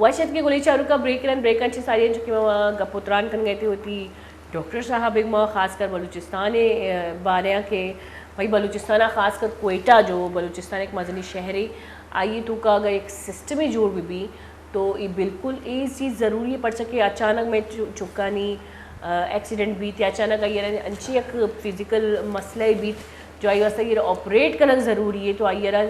وش اتکے گلی چاروکاں، بریک رند، بریکاں چہ ساری انچو کہ ما گپ و تران کنگ ءَ تھے وتی ڈاکٹر صاحب، ما خاص کر بلوچستان ءِ، اه، بارے ءَ کہ بھئی بلوچستان ءَ خاص کر کوئٹہ جو بلوچستان ءِ ایک مزنی شہرے، آئی توکا اگر ایک سسٹمے جوڑ بہ بی، تو اے بالکل اے چیز ضروری ہے، پرچہ کہ اچانک مئے چ-، چکانی، آ، ایکسیڈنٹ بیت یا اچانک آئی ءَ را انچیں یک فزیکل مسئلہ بیت جو آئی واسطہ آئی ءَ را آپریٹ کنگ ضروری ہے، تو آئی ءَ را،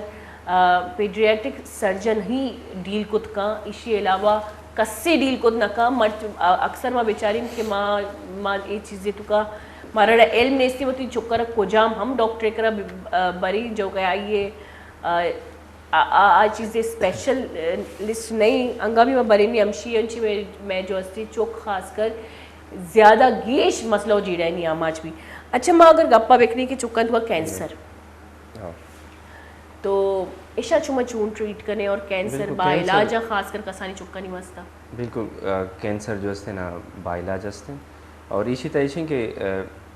آ، پیڈیاٹرک سرجن ہی ڈیل کت کن، ایشی علاوہ کسے ڈیل کت نہ کن۔ مرچ-، آ، اکثر ما بچاریں کہ ما، ما اے چیزے توکا مارا علم نیستی وتی چکر کجام ہم ڈاکٹر کرا ب-، آ، بری جو کہ آئی ءَ، آ، آ، آ، آ چیزے اسپیشل، اه، لسٹ نہیں، انگا بھی ما برینی ہمشی انچی میں، میں جو استی چک خاص کر زیادہ گیش مسئلہ و جیڑہ نی آماچ بھی۔ اچھا، ما اگر گپا بکنی کہ چکن تو کینسر۔ ہاں۔ تو ایشا چما چون ٹریٹ کنے اور کینسر بالکل، با کینسر علاج ہے خاص کر کسانی چکانی واسطہ؟ بالکل، آ، کینسر جو ہستے نا با علاج ہستے، اور ایشی تا ایشیں کہ، آ،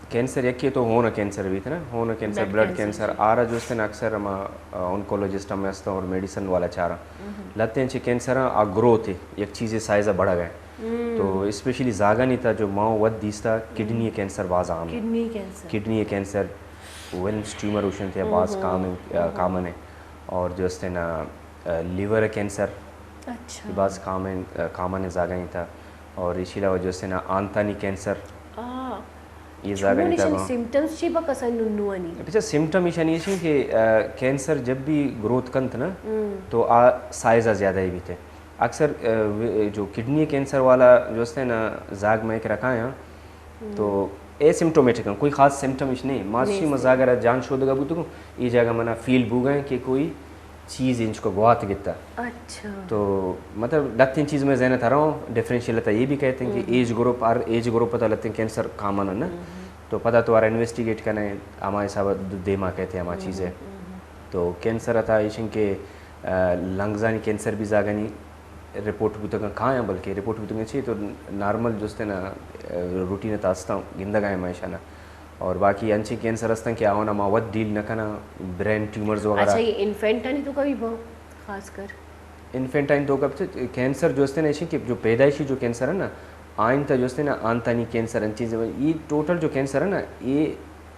کینسر یکی تو ہون کینسر بیت نا، ہون cancer, blood blood cancer, cancer, جی۔ آرا جو ہستے نا اکثر ہما، آ، اونکولوجسٹ ہم ہستا اور میڈیسن والا چارا۔ لتے ہیں چھ کینسر آ گروتھ ہے، یک چیزے سائز بڑھا گئے۔ تو اسپیشلی زاگانی تا جو ماں ود دیستا، کڈنی کینسر باز عام ہے۔ Kidney cancer. کڈنی کینسر، ویلمز ٹیومر اوشن تے باز کام، آ، کامن ہے۔ اور جو ہستے نا، آ، لیور کینسر، اچھا۔ یہ باز کامن، آ، کامن ہے زاگانی تا۔ اور اسی علاوہ جو ہستے نا آنتانی کینسر، آ۔ یہ زاگانی تا۔ سمپٹمز چی با کسانی ننوانی؟ اچھا، سمپٹم ایشانی ایشی کہ، آ، کینسر جب بھی گروتھ کنت نا، تو آ سائز زیادہ ہی بیتے۔ اکثر، آ، و-، جو کڈنی کینسر والا جو ہستے نا زاگ میں رکھا ہیں، تو اے سمپٹومیٹک ہیں، کوئی خاص سمپٹم اش نہیں۔ ماشی مزاگر جان شودگا بوتگو، یہ جگہ منا فیل بوگا ہے کہ کوئی چیز انچ کو گوات گتا۔ اچھا۔ تو مطلب لتیں چیز میں ذہن تھا رہا ہوں، ڈفرینشیل تا یہ بھی کہتے ہیں کہ ایج گروپ، ہر ایج گروپ تا لتیں کینسر کامن ہے نا۔ تو پدا تو آر انویسٹیگیٹ کنے، ہما حساب دیما کہتے ہیں ہما چیزیں۔ تو کینسر تا ایشن کہ، آ، لنگزانی کینسر بھی زاگانی رپورٹ بوتگاں کایاں، بلکہ رپورٹ بوتگاں چی تو نارمل جستے نا، آ، روٹین تا استاں گندگا ہیں ما ایشانا۔ اور باقی انچیں کینسر ہستاں کہ آونا ما وت ڈیل نہ کناں، برین ٹیومرز وغیرہ۔ اچھا، یہ انفینٹانی تو کبھی بہت خاص کر؟ انفینٹائن تو کب سے کینسر جو ہستے نا، ایشی کہ جو پیدائشی جو کینسر ہے نا، آئین تا جو ہستے نا، آنتانی کینسر، ان چیزیں، یہ ٹوٹل جو کینسر ہے نا، یہ،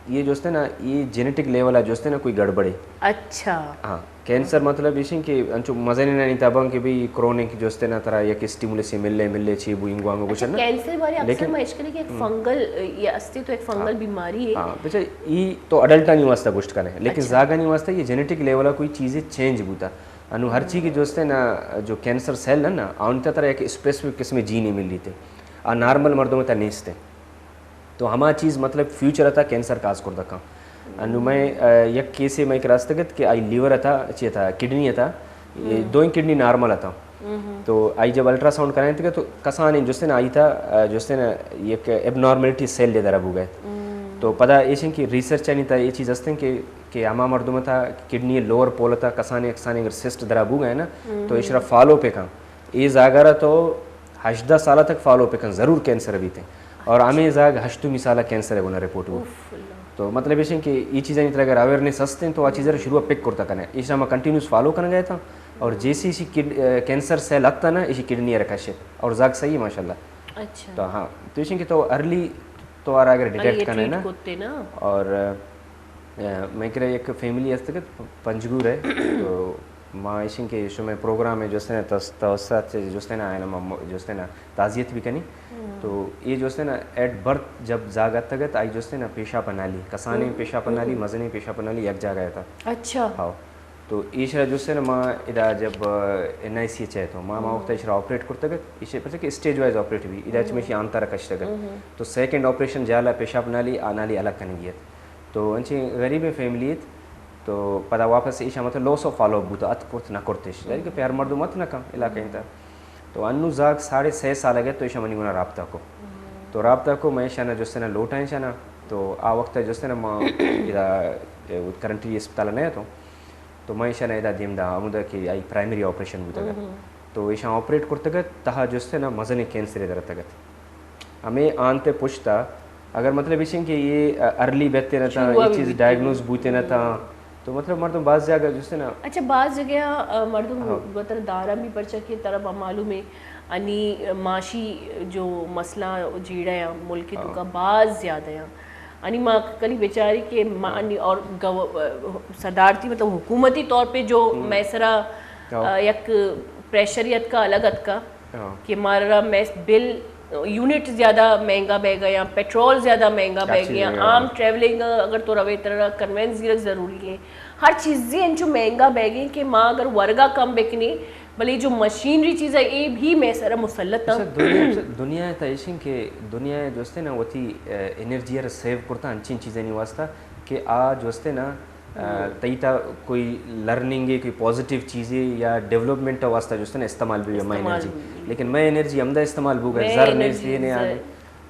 یہ جو ہستے نا، یہ جینیٹک لیول ہے جو ہستے نا، کوئی گڑبڑے۔ اچھا۔ ہاں، کینسر مطلب ایشی کہ انچو مزنی نانی تابان کہ بھئی کرونک جو ہستے نا، ترا یک اسٹیمولس ملے، ملے، چی بو انگو آنگو اچھا، کچھ نا۔ کینسر بارے اکثر لیکن ما اشکنے کہ ایک فنگل، یہ استی تو ایک فنگل بیماری ہے۔ ہاں، بچہ، یہ تو اڈلٹانی واسطہ گوشت کرے، لیکن اچھا۔ زاگانی واسطہ یہ جینیٹک لیول کوئی چیزیں چینج بوتا۔ انو ہر چیز کہ جو ہستے نا، جو کینسر سیل ہے نا، آن تا ترا یک اسپیسیفک قسم جینے ملی تے۔ آ نارمل مردم تا نیستے۔ تو ہما چیز مطلب فیوچر تا کینسر کاز کر دکا۔ انو میں، آ، یک کیسے میں ایک راستگت کہ آئی لیور تا، چی تا، کڈنی تا، یہ دوئیں کڈنی نارمل تا۔ تو آئی جب الٹرا ساؤنڈ کرائیں تھے تو کسانے جو ہستے نا آئی تا، آ، جو ہستے نا یک ایب نارملٹی سیل دے درا بو گئے۔ تو پدا ایشن کی ریسرچ آنی تا یہ چیز ہستیں کہ، کہ ہما مردم تا کڈنی لوور پول تا کسانے، کسانے اگر سسٹ درا بو گئے نا، تو اشرا فالو پہ کن۔ اے زاگارا تو ہژدہ سال تک فالو پہ کن، ضرور کینسر بیتے۔ اور ہمیں زاگ ہشتمی سال کینسر ہے گنا رپورٹ ہو۔ اوف اللہ۔ تو مطلب ایشن کہ یہ چیزیں تر اگر اویئرنیس ہستیں تو آ چیزیں شروع پک کرتا کنے۔ ایشا ما کنٹینیوس فالو کن گئے تھا اور جیسے اسی کڈ-، اے، کینسر سیل لگتا نا، اسی کڈنی رکھا شت اور زاگ صحیح ہے ماشاءاللہ۔ اچھا۔ تو ہاں، تو ایشن کہ تو ارلی تو آرا اگر ڈیٹیکٹ کنے نا۔ اور، اے، میں کرے ایک فیملی ہستگت پنجگور ہے، تو ما ایشن کہ شمئے پروگرام ہے جو ہستے نا تس-، توسط سے جو ہستے نا آئینا ما م-، جو ہستے نا تعزیت بھی کنی۔ تو یہ جو ہستے نا ایٹ برتھ جب زاگ اتگت آئی جو ہستے نا پیشاب نالی، کسانیں پیشاب نالی، مزنیں پیشاب نالی یک جاگہ تا۔ اچھا۔ ہاؤ۔ تو ایشرا جو ہستے نا ما ادا جب، آ، این آئی سی ایچ ہے تو ما، ما وقت ایشرا آپریٹ کرتگت، ایشے پرچہ کہ اسٹیج وائز آپریٹ بھی، ادا چمیشی آنتارا کشتگت۔ تو سیکنڈ آپریشن جالا پیشاب نالی، آ نالی الگ کنگی ات۔ تو انچیں غریبیں فیملی ات، تو پدا واپس ایشاں مطلب لوس آف فالو اپ بوتا، ات کرت نہ کرتش، یعنی کہ پہ ہر مردم ات نہ کن علاقہ انت۔ تو انو زاگ ساڑھے سہ سال گئے تو ایشاں منی گنا رابطہ کو۔ تو رابطہ کو میں ایشاں جستے نا لوٹاں ایشاں، تو آ وقت جستے نا ما ادا کرنٹلی اسپتال نہ تو، تو میں ایشاں ادا دیم دا ہمودا کہ آئی پرائمری آپریشن بوتا۔ تو ایشاں آپریٹ کرتگت، تہا جستے نا مزن کینسر درتگت۔ ہمے آنت ء پشت ء اگر مطلب ایش انت کہ یہ ارلی بیتے نہ تاں، یہ چیز ڈائگنوز بوتے نہ تاں، تو مطلب مردم باز جاگہ جستے نا۔ اچھا، باز جگہ آ، مردم گوتر دارا بھی پرچا کہ ترا با معلوم ہے، انی معاشی جو مسئلہ جیڑا ہے ملک کے تو کا باز زیادہ ہے۔ انی ما کلی بیچاری کہ ما انی اور گو-، صدارتی مطلب حکومتی طور پہ جو میسرا، آ، یک پریشر اتکا الگ اتکا۔ کہ مارا میس بل یونٹ زیادہ مہنگا بہ گیا، پیٹرول زیادہ مہنگا بہ گیا، عام ٹریولنگ اگر تو روے ترا کنوینس زیرک ضروری ہے، ہر چیزیں انچو مہنگا بہ گئی کہ ما اگر ورگا کم بکنے، بلے جو مشینری چیز ہے، اے بھی میں سر مسلط ہیں۔ دنیا، دنیا تا ایشن کہ دنیا دوستے نا وتی، اے، انرجی ار سیو کرتا انچین چیزیں واسطہ کہ آ جوستے نا آ، تئی تا کوئی لرننگ ہے، کوئی پازیٹیو چیزے یا ڈیولپمنٹ واسطہ جو ہے نا استعمال بھی ہے، میں انرجی۔ لیکن میں انرجی ہمدا استعمال بو گئے، زر نہیں سی نے آنے۔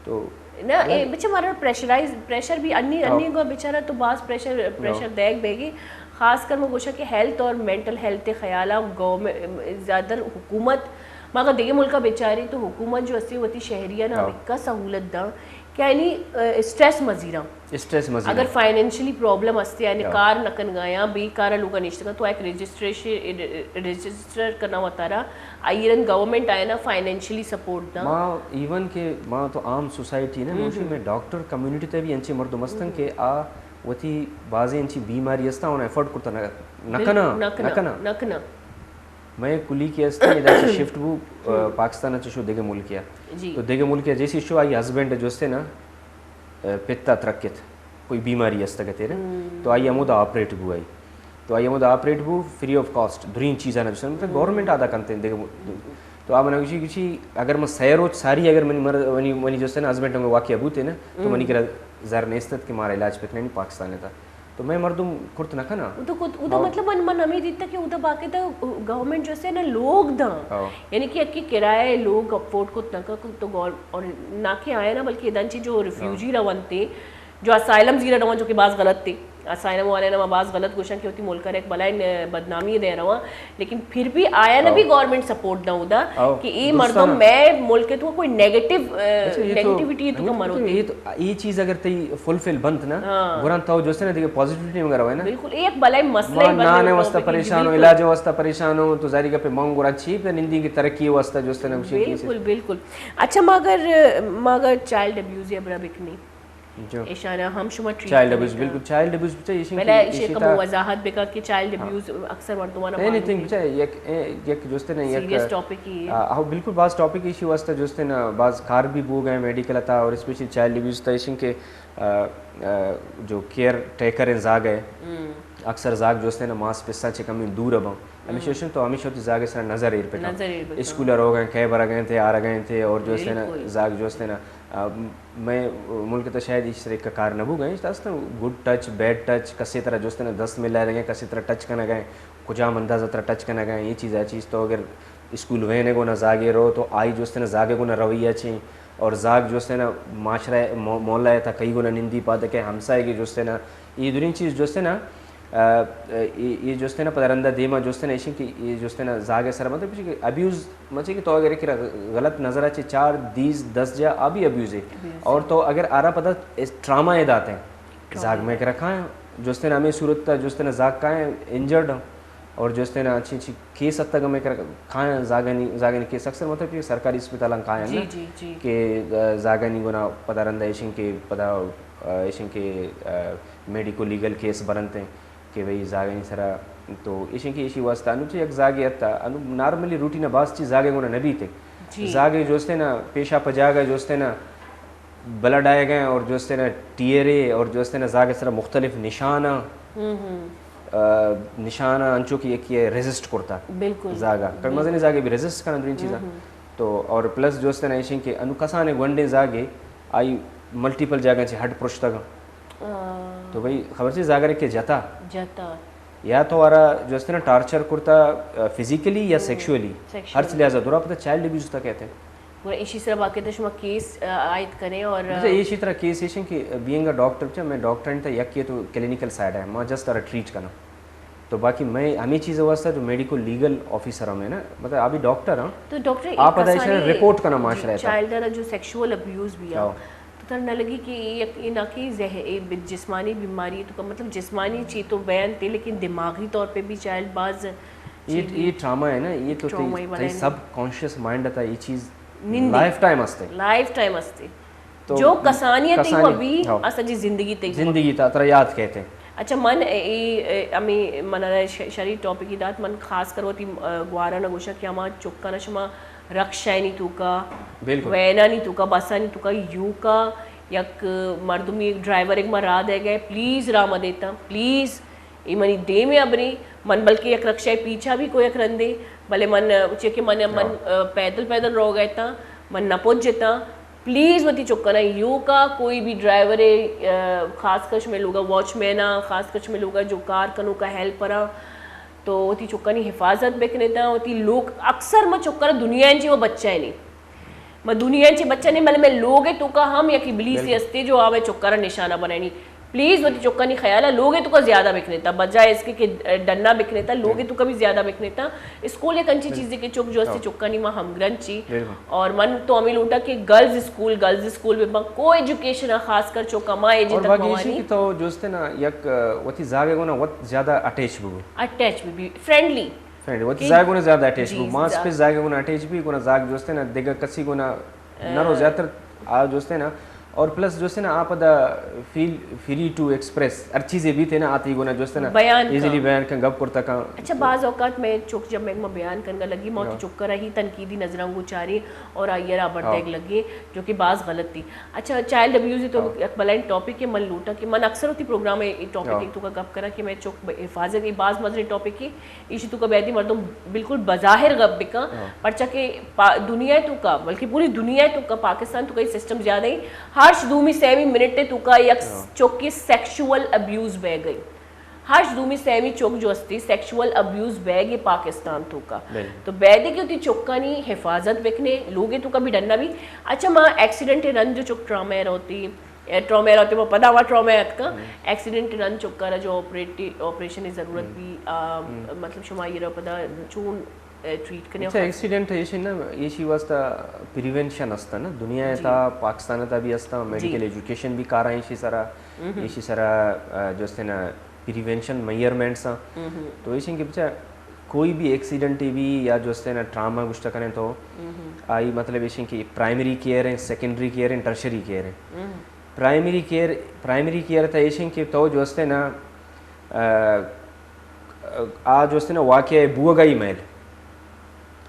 تو نہ، اے بچے مارا پریشرائز، پریشر بھی انی، انی کو بیچارہ تو باز پریشر، پریشر دیکھ بیگی۔ خاص کر من گوشاں کہ ہیلتھ اور مینٹل ہیلتھ ءِ خیال ءَ گورنمنٹ، زیادہ تر حکومت، ما اگر دگہ ملک ءَ بچاریں تو حکومت جو استے وتی شہریاں نا ہاں۔ ہمکا سہولت داں کہ یعنی، آ، اسٹریس مزیراں۔ اسٹریس مزیراں۔ اگر فائنینشلی پرابلم استے، یعنی ہاں۔ کار نہ کنگا یا بے کارا لوگا نشتگا تو ایک رجسٹریشن، رجسٹر کرنا وتارا آئی رند گورنمنٹ آیا نا فائنینشلی سپورٹ داں۔ ما ایون کہ ما تو عام سوسائٹی نے، ہم، موشی ہم۔ میں ڈاکٹر کمیونٹی تے بھی انچے مردم استن ہم۔ کہ آ وتی بازیں انچی بیماری استا اونا افورڈ کرتا نہ، نہ بل-، کنا، نہ کنا، نہ کنا۔ نہ کنا۔ میں کلی کے استے ادا سے شفٹ بو، آ، ہم۔ پاکستان چ شو دگہ ملک یا۔ جی۔ تو دگہ ملک یا جیسی شو آئی ہسبینڈ جو استے نا، آ، پتا ترکت، کوئی بیماری استگتے نا۔ ہم۔ تو آئی ہمودا آپریٹ بو آئی۔ تو آئی ہمودا آپریٹ بو فری آف کاسٹ، درین چیزاں نہ جو استے نا، مطلب ہم۔ گورنمنٹ آدا کنتے دگہ ملک۔ تو آ منا گوشی، گوشی، اگر من سہ روچ ساری اگر منی مر-، منی، منی جو استے نا ہسبینڈ ہمیں واقعہ بوتے نا، تو منی ہم۔ کرا زر نیستت کہ مارا علاج پکننی پاکستان تا۔ تو میں مردم کرت نہ کنا۔ او تو کت-، او تو ہاں۔ مطلب من، من ہمیں دیتا کہ او تو باقاعدہ گورنمنٹ جو استے نا لوگ داں۔ ہاں۔ یعنی کہ اکی کرایہ لوگ افورڈ کرت نہ کن تو گور-، اور نہ کہ آیا نا بلکہ ادان چی جو ریفیوجی ہاں۔ رونتے، جو اسائلم زیرا رواں، جو کہ باز غلط تے۔ اسائلم والے نا ما باز غلط گوشاں کہ وتی ملک ءَ را ایک بلائیں بدنامی دے رواں، لیکن پھر بھی آیا نا ہاں۔ بھی گورنمنٹ سپورٹ داں اودا ہاں۔ کہ اے مردم دوستانہ۔ میں ملک تو کوئی نیگیٹو، آ، اچھا، یہ تو، نیگیٹیوٹی تو یہ کم تو، مرو یہ تو، یہ چیز اگر تئی فلفل بنت نا، ہاں۔ گران تو جو استے نا دیگه پازیٹیوٹی مگر ہوئے نا۔ بالکل، اے ایک بلائیں مسئلہ ما ہی بن نانے گیا واسطہ پریشان ہو، بالکل۔ علاج واسطہ پریشان ہو، تو ظاہری گپے مانگ گران چی پہ نندی کی ترقی واسطہ جو استے نا کچھ بالکل، بالکل۔ اچھا، مگر، مگر چائلڈ ابیوز یا برا بکنی۔ جو۔ ایشانا ہم شما ٹریٹ چائلڈ کنیت۔ ابیوز، بالکل، چائلڈ ابیوز بچا ایشی پہلا کہ ایشی ایشی کم تا وضاحت بکا کہ چائلڈ ہاں۔ ابیوز اکثر مردمانا اینی معلوم تھنگ نہیں۔ بچا یک، اے، یک جو استے نا یک سیریس ٹاپک ہی ہے۔ آ، ہاں، بالکل، باز ٹاپک ایشی واسطہ جو استے نا باز کار بھی بو گئے میڈیکل تا اور اسپیشلی چائلڈ ابیوز تا ایشن کہ، آ، آ، جو کیئر ٹیکر ہیں زاگ ہے، ہم۔ اکثر زاگ جو استے نا ماس پسا چے کمی دور بن۔ ہمیشہ ہم۔ شن تو ہمیشہ وتی زاگ سرا نظر ایر پکا۔ نظر ایر پکا۔ اسکول روگا ہیں، کئے برگا ہیں تھے، آرگا ہیں تھے اور جو استے نا بالکل۔ زاگ جو استے نا آ، مئے ملک تا شاید ایش طرح کا کار نہ بوگا، ایش تا استن گڈ ٹچ، بیڈ ٹچ، کسے طرح جو استے نا دست ملائے رگیں، کسے طرح ٹچ کنگا ہیں، کجام انداز ترا ٹچ کنگا ہیں، یہ چیز، آ چیز تو اگر اسکول وین گونا زاگے رو تو آئی جو استے نا زاگے گونا رویہ چیں اور زاگ جو استے نا معاشرہ مو-، مولا تا کئی گونا نندی پاد کہ ہمسائے گے جو استے نا، یہ درین چیز جو استے نا، آ، آ، یہ، یہ جو استے نا پدا رندا دیما جو استے نا ایشن کہ یہ جو استے نا زاگے سر مطلب کہ ابیوز مچے کہ تو اگر ایک غلط نظر اچے چار دیز دس جا آ بھی ابیوز ہے۔ ابیوز اور ہے۔ تو اگر آرا پدا اس ٹراما ہے داتے ہیں، ٹراما زاگ ہے۔ میں کرا کھائیں، جو استے نا ہمیں صورت تا، جو استے نا زاگ کھائیں انجرڈ ہوں، اور جو استے نا اچھی اچھی کیس حد تک ہمیں کرا کھائیں زاگانی، زاگانی کیس اکثر مطلب کہ سرکاری اسپتالاں کھائیں جی، نا جی، جی۔ کہ، آ، زاگانی گنا پدا رندا ایشن کہ پدا، آ، ایشن کہ، آ، میڈیکو لیگل کیس بنتے ہیں۔ کہ بھئی زاگانی سرا تو ایشیں کہ ایشی واسطہ انو چہ یک زاگے اتا، انو نارملی روٹین باز چیز زاگے گونا نہ بیتے۔ جی۔ زاگے جو استے نا، پیشا پہ جاگا جو استے نا، بلڈ آئے گئے اور جو استے نا ٹیئرے اور جو استے نا زاگے سرا مختلف نشانہ، ہم، ہم۔ آ، نشانہ انچو کہ یکی ریزسٹ کرتا۔ بالکل۔ زاگا۔ کل بالکل۔ مزنی زاگے بھی ریزسٹ کرنا درین چیزا۔ ہم، ہم۔ تو اور پلس جو استے نا ایشیں کہ انو کسانے گونڈیں زاگے آئی ملٹیپل جاگہ چہ ہڈ پرشتگا۔ آ۔ تو بھئی، خبر چی زاگر کے جتا۔ جتا۔ یا تو آرا جو استے نا ٹارچر کرتا، آ، فزیکلی یا ہم۔ سیکشولی۔ سیکشولی۔ ہر چیز لحاظا درا پتہ چائلڈ ابیوز تا کہتے ہیں۔ گڑا ایشی سرا باقاعدہ شما کیس، آ، عائد کریں اور، آ، اچھا، ایشی طرح کیس ایشن کہ بینگ اے ڈاکٹر، چا میں ڈاکٹر نہیں تھا، یک یہ تو کلینیکل سائیڈ ہے، ما جسٹ آرا ٹریٹ کرنا۔ تو باقی میں ہمیں چیز واسطہ جو میڈیکل لیگل آفیسر ہمیں نا، مطلب ابھی ڈاکٹر ہاں، تو ڈاکٹر آپ ادا ایشی رپورٹ کرنا معاشرہ ہے۔ چائلڈ جو سیکشوئل ابیوز بھی ہے۔ تو تر نہ لگی کہ یہ، یہ نہ کہ ذہ-، یہ ب-، جسمانی بیماری تو کا مطلب جسمانی چی تو بیان تے، لیکن دماغی طور پہ بھی چائلڈ باز یہ، چیز یہ ٹراما ہے نا، یہ تو ٹراما تئی، ہی تئی بنائے سب کانشیس مائنڈ تا یہ چیز نندی۔ لائف ٹائم ہستے۔ لائف ٹائم ہستے۔ تو جو کسانی ہے تئی کسانی، وہ بھی ہاں۔ اسا جی زندگی تئی۔ زندگی تا ترا یاد کہتے ہیں۔ اچھا، من اے، اے، امی من ش-، شری ٹاپک ہی دات، من خاص کر وتی، آ، گوارا نہ گوشا کہ ہما چکا نہ شما رکشائنی توکا، بالکل۔ وینانی توکا، بسانی توکا، یوکا، یک مردمی، یک ڈرائیور، ایک ما راہ دے گئے، پلیز راہ مہ دیتا، پلیز، اے منی دیم ء ابری، من بلکہ یک رکشہ ء پیچھا بھی کو یک رندے، بلے من، چیا کہ من، من، ہاں۔ آ، پیدل، پیدل رو گئے تا، من نہ پجتا، پلیز وتی چکانا یوکا کوئی بھی ڈرائیور ء، آ، خاص کر شمے لوگا واچ مین آ، خاص کر شمے لوگا جو کار کنوکا ہیلپر آ، تو وتی چکانی حفاظت بکنے تا، وتی لوگ اکثر ما چکا دنیا انچی وہ بچہ نہیں، ما دنیا انچی بچہ نہیں، بلے میں لوگ توکا ہم یک ابلیسی بالکل۔ ہستے جو آوے چکا را نشانہ بنانی۔ پلیز وتی چکانی خیال ءَ لوگ ءِ توکا زیادہ بکنیتا، بجائے اس کے کہ ڈنا بکنیتا، لوگ ءِ توکا بھی زیادہ بکنیتا۔ اسکول یک انچی چیزے کہ چک جو استی، چکانی ما ہمگرنچی۔ اور من تو ہمیں لوٹا کہ گرلز اسکول، گرلز اسکول بہ بنت، کو ایجوکیشن ءَ خاص کر چکا ما ایجے اور تک باقی ایشی موانی۔ کہ تو جو استے نا یک، آ، وتی زاگ ءِ گونا وت زیادہ اٹیچ بو۔ Attach be, be friendly. Friendly, وتی زاگ ءِ گونا زیادہ اٹیچ بو۔ ماس پہ زاگ ءِ گونا اٹیچ بی، گونا زاگ جو استے نا دگہ کسی گونا نہ رو زیادہ تر آ جو استے نا۔ اور پلس جو استے نا، آ پدا feel free to express her چیزے بیتے نا، آ تئی گونا جو استے نا بیان کن۔ ایزیلی بیان کن، گپ کرتا کن۔ اچھا، بعض اوقات میں چک جب میں بیان کنگا لگی، ما وتی چک ءَ را ہی تنقیدی نظراں گوں چاری اور آئی ءَ را بر دیگ لگی، جو کہ باز غلط تھی۔ اچھا، چائلڈ ابیوز تو یک بلائیں ٹاپک ہے، من لوٹا کہ من اکثر وتی پروگرام ءِ ٹاپک ءِ توکا گپ کراں کہ میں چک حفاظت، یہ باز مزنیں ٹاپک ہے، ایشی توکا بیدی مردم بالکل بظاہر گپ بکن، پرچا کہ پا-، دنیا توکا، بلکہ پوری دنیا توکا، پاکستان توکا یہ سسٹم زیادہ ہیں۔ ہر دومی سیمی منٹ توکا یک چکی سیکشوئل ابیوز بہ گئی۔ ہر دومی سیمی چک جو استی سیکشوئل ابیوز بہ گئی پاکستان توکا۔ تو بیدے کہ وتی چکانی حفاظت بکنے، لوگ ءِ توکا بھی ڈنا بھی۔ اچھا، ما ایکسیڈنٹ رند جو چک ٹرامے روتی، اے، ٹرامے روتے، ما پدا وا ٹرامے اتکا۔ ایکسیڈنٹ رند چک ءَ را جو آپریٹی-، آپریشن ضرورت بھی، آ، مطلب شما یہ را پدا چون، اے، ٹریٹ کنے؟ اچھا، ایکسیڈنٹ ایشی نا، ایشی واسطہ پریونشن استا نا، دنیا تا، پاکستان تا بھی استا، میڈیکل ایجوکیشن بھی کارا ایشی سرا، ایشی سرا، آ، جو استے نا، پریونشن میئرمنٹس آں۔ تو ایشی کہ بچا کوئی بھی ایکسیڈنٹ بھی یا جو استے نا ٹراما گشتا کنے تو آئی مطلب ایشی کہ پرائمری کیئر ہیں، سیکنڈری کیئر ہیں، ٹرشری کیئر ہیں۔ پرائمری کیئر، پرائمری کیئر تا ایشی کہ تو جو استے نا، آ، آ جو استے نا واقعہ بوگا ہی میل۔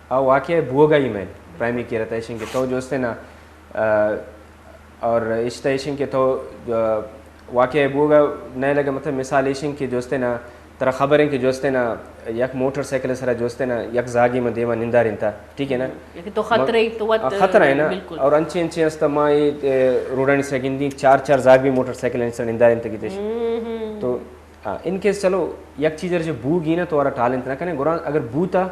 آ واقعہ بوگا ہی میل۔ پرائمری کیئر تا ایشی کہ تو جو استے نا، آ، اور اشتا ایشی کہ تو، آ، واقعہ بوگا نئے لگے، مطلب مثال ایشی کہ جو استے نا، ترا خبر ہیں کہ جو استے نا، یک موٹر سائیکل سرا جو استے نا، یک زاگی من دیما نندارینتا، ٹھیک ہے نا؟ لیکن تو خطرہ ہی تو وت، آ، خطرہ ہے نا؟ بالکل۔ اور انچے انچے استا ما یہ، اے، روڈانی سرا گندی، چار چار زاگ بھی موٹر سائیکل سرا نندارینتا کی تش۔ تو ہاں، ان کیس چلو یک چیز جو بوگی نا تو آرا ٹالنت نہ کنے، گڑا اگر بوتا،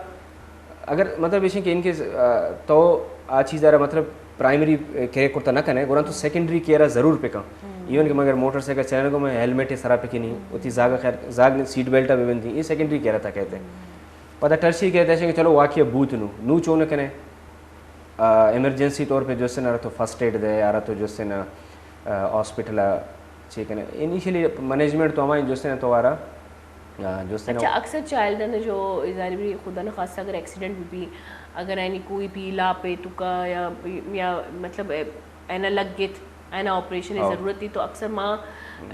اگر مطلب ایشی کہ ان کیس، آ، تو آ چیز آرا مطلب پرائمری، اے، کیئر کرتا نہ کنے، گڑا تو سیکنڈری کیئر ضرور پکا۔ ایون کہ مگر موٹر سائیکل چلنے کو میں ہیلمٹ سرا پکنی، وتی زاگ خیر، زاگ نے سیٹ بیلٹ بھی بندی، یہ سیکنڈری کیئر تا کہتے ہیں۔ پتہ ٹرشری کہتے ہیں کہ چلو واقعہ بوت نو، نو چون کنے، آ، ایمرجنسی طور پہ جو استے نا آرا تو فرسٹ ایڈ دے، آرا تو جو استے نا، آ، ہاسپٹل چیک کنے۔ انیشلی مینجمنٹ تو ہمائیں جو استے نا تو آرا، آ، جو استے نا اچھا، اکثر چائلڈ نے جو ظاہر بھی خدا نہ خواستہ اگر ایکسیڈنٹ بھی، بھی، اگر اینی کوئی بھی لاپے توکا یا، یا مطلب، اے، اینا لگت، اینا آپریشن ضرورت تھی تو اکثر ما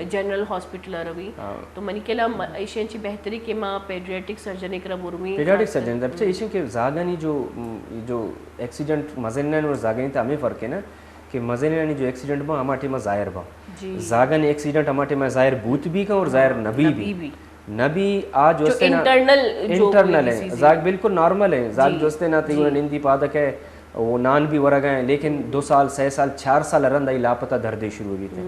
جنرل ہاسپٹل روی۔ تو منی کلا ایشی انچی بہتری کہ ما پیڈیاٹرک سرجن کرا بروی۔ پیڈیاٹرک سرجن، اچھا، ایشی کہ زاگانی جو، جو ایکسیڈنٹ مزنین اور زاگانی تا ہمیں فرق ہے نا کہ مزنینانی جو ایکسیڈنٹ با ہما ٹائم ظاہر با۔ زاگانی ایکسیڈنٹ ہما ٹائم ظاہر بوت بھی کن اور ظاہر نبی بھی۔ نبی آ جو جو استے نا انٹرنل جو انٹرنل ہیں، زاگ بالکل نارمل ہیں، زاگ جو استے نا تیگو نندی پادک ہے، وہ نان بھی ورگ ہیں، لیکن دو سال، سہ سال، چار سال رند آئی لاپتہ دردے شروع بیتے۔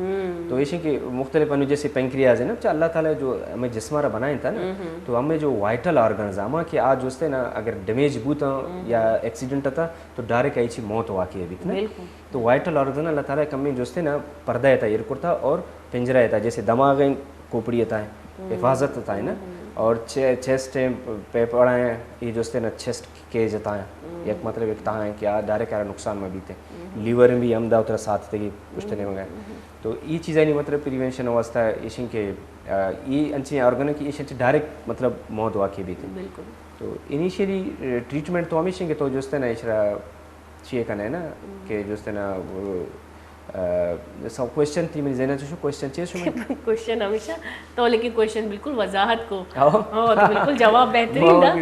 تو ایشی کہ مختلف انو جیسے پینکریاز ہے نا، چا اللہ تعالی جو ہمیں جسم را بنائیں تھا نا، تو ہمیں جو وائٹل آرگنز ہما کہ آ جو استے نا اگر ڈیمیج بوتا یا ایکسیڈنٹ تھا تو ڈائریکٹ ایچی موت واقع بیت نا۔ تو وائٹل آرگن اللہ تعالی کمی جو استے نا پردہ تا ایر کرتا اور پنجرہ تا، جیسے دماغ ہیں، کھوپڑی تا ہے، حفاظت تا ہے نا، اور چے-، چیسٹ ہیں، پیپڑا ہیں، یہ جو استے نا چیسٹ کیج تا ہے، یک مطلب ایک تا ہے کہ آ ڈائریکٹ آرا نقصان میں بیتے۔ لیور بھی ہم دا اترا ساتھ تے پشت نے مگا۔ تو یہ چیزیں نہیں مطلب پریونشن واسطہ ایشن کہ، آ، یہ انچیں آرگن کہ ایشن ڈائریکٹ مطلب موت واقع بیتے۔ تو انیشیلی، آ، ٹریٹمنٹ تو ہمیشہ کہ تو جو استے نا اشرا چیئے کنے نا کہ جو استے نا، آ، سو کوشچن تھی منی ذہن چشو کوشچن چیئے شما؟ کوشچن ہمیشہ تو لیکن کوشچن بالکل وضاحت کو۔ ہاں، تو بالکل جواب بہترین دا۔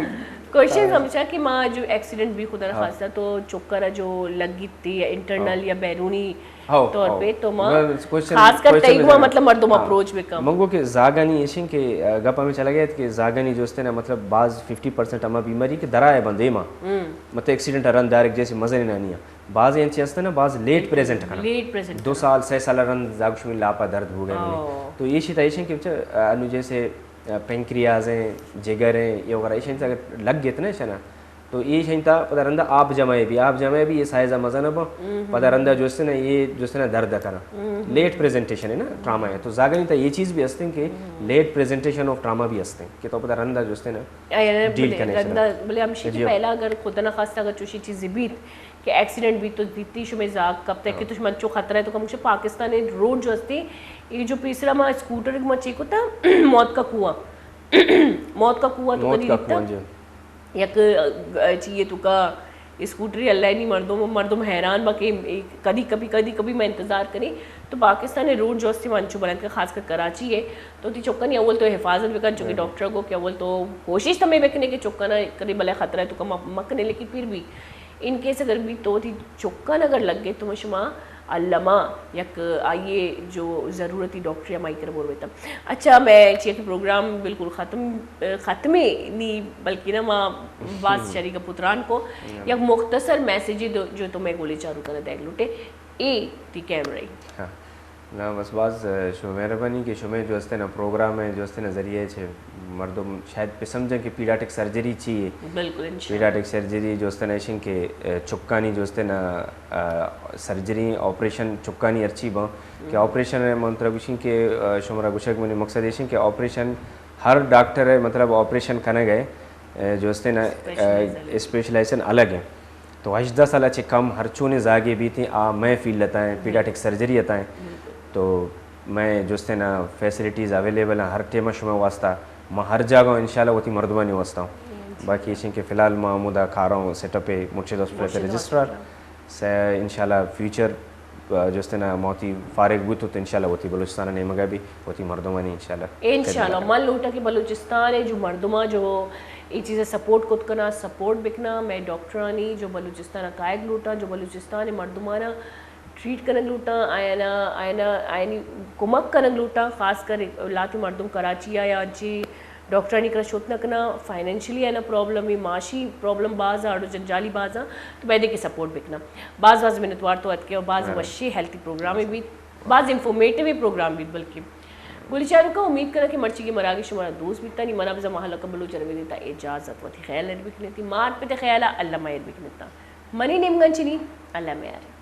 کوشچن ہمیشہ کہ ما جو ایکسیڈنٹ بھی خدا نخواستہ تو چکر جو لگی تھی یا انٹرنل یا بیرونی طور پہ تو ما خاص کر تئی گما مطلب مردم اپروچ بکن۔ منگو کہ زاگانی ایشن کہ، آ، گپ ہمیں چلا گیا کہ زاگانی جو استے نا مطلب بعض ففٹی پرسینٹ ہما بیماری کہ درائے بندے ما مطلب ایکسیڈنٹ رن ڈائریکٹ جیسے مزنینانی ہیں۔ بعض انچیں ہستن نا، بعض لیٹ پریزنٹ کنن۔ لیٹ پریزنٹ دو سال، سہ سال رند زاگ شمی لاپا درد بوگئے منی۔ تو ایشی تا ایشن کہ بچہ، آ، انو جیسے، آ، پینکریاز ہیں، جگر ہیں، یہ وغیرہ ایشن اگر لگ گیت نا ایشنا، تو اے شنتا پدا رندا آپ جمع بی، آپ جمع بی، اے سائز مزن با، پدا رندا جو است نا، اے جو است نا درد کرا۔ لیٹ پریزنٹیشن ہے نا، ٹراما ہے۔ تو زاگانی تا اے چیز بھی ہستیں کہ لیٹ پریزنٹیشن آف ٹراما بھی ہستیں کہ تو پدا رندا جو است نا، ڈیل بلے کرنے رندا، بلے ہمشی کہ پہلا اگر خدا نخواستہ اگر چوشی چیز بیت کہ ایکسیڈنٹ بیت تو دیتی شمے زاگ کپتے کہ تو شما چو خطرہ ہے، تو کم پاکستان روڈ جو ہستی، یہ جو پیسرا ما اسکوٹر ما چیک ہوتا، موت کا کنواں، موت کا کنواں تو کدی دیتا؟ یک، ا، چیئے تو کا اسکوٹری اللہ نی مردم، مردم حیران با کہ کدی کبھی، کدی کبھی میں انتظار کریں۔ تو پاکستان روڈ جو استی انچو بلند کا، خاص کر کراچی ہے، تو تی چکانی اول تو حفاظت بکن، چونکہ ڈاکٹر کو کہ اول تو کوشش تمہیں بکنے کہ چکانا کدی بلے خطرہ ہے تو کم مکنے، لیکن پھر بھی ان کیس اگر بھی تو تی چکان اگر لگے تو شما الما یک آئیے جو ضرورتی ڈاکٹر ہمائی کر بور بیتا۔ اچھا، میں چیا کہ پروگرام بالکل ختم، ختمے نی، بلکہ نا ما باز شریک پتران کو یک مختصر میسج دو جو تو میں گولی چارو کر دیگ لوٹے، اے تی کیمرہ۔ ہاں۔ نا بس باز شما مہربانی کہ شما جو ہستے نا پروگرام ہے، جو ہستے نا ذریعے چھ مردم شاید پہ سمجھیں کہ پیڈیاٹرک سرجری چی ہے۔ بالکل، انشاءاللہ۔ پیڈیاٹرک سرجری جو ہستے نا ایشن کہ، اے، چکانی جو ہستے نا، اے، سرجری آپریشن چکانی ہرچی باں کہ آپریشن ہے، من ترا گوشیں کہ، اے، شمارا گوشگ منی مقصد ایشن کہ آپریشن ہر ڈاکٹر ہے، مطلب آپریشن کنگ ہے، اے، جو ہستے نا، اے، اسپیشلائزیشن الگ ہیں۔ تو ہژدہ سال چہ کم ہر چونے زاگے بیتیں، آ مئے فیلڈ اتائیں، پیڈیاٹرک سرجری اتائیں۔ تو مئے جو ہستے نا فیسلٹیز اویلیبل ہیں ہر ٹائم شما واسطہ۔ ما ہر جاگہ انشاءاللہ وتی مردمانی واسطہ ہوں۔ باقی ایشیں کہ فی الحال ما ہمودا کاراں سیٹ اپ ہے مرشد ہاسپٹل رجسٹرار۔ سے انشاءاللہ فیوچر، آ، جو ہستے نا ما وتی فارغ بوت تو انشاءاللہ وتی بلوچستان نیمگا بھی وتی مردمانی انشاءاللہ انشاءاللہ۔ من لوٹا کہ بلوچستان ہے جو مردماں جو اے چیز سپورٹ کت کنا، سپورٹ بکنا، میں ڈاکٹرانی جو بلوچستان کائگ لوٹاں، جو بلوچستان مردمانا ٹریٹ کنگ لوٹاں، آیانا، آیانا، آیانی کمک کنگ لوٹاں، خاص کر لاتی مردم کراچی آ یا انچی ڈاکٹرانی کرا شت نہ کناں، فائنینشلی آیانا پرابلم ہے، معاشی پرابلم باز آ، اڑ و جنجالی باز آ، تو بیدے کہ سپورٹ بکنا۔ باز باز منتوار تو اتکے اور باز وشی ہیلتھی پروگرام بیت، باز انفارمیٹیو پروگرام بیت بلکہ۔ گولی چاروکا امید کناں کہ مرچی کی مراگش شمارا دوست بیتا، نی منا بزا محلہ کا بلوچ روی دیتا اجازت، وتی خیال ار بکنیتی، مار پتے خیالا اللہ مہر بکنیتا۔ منی نیمگن چنی، اللہ مہر۔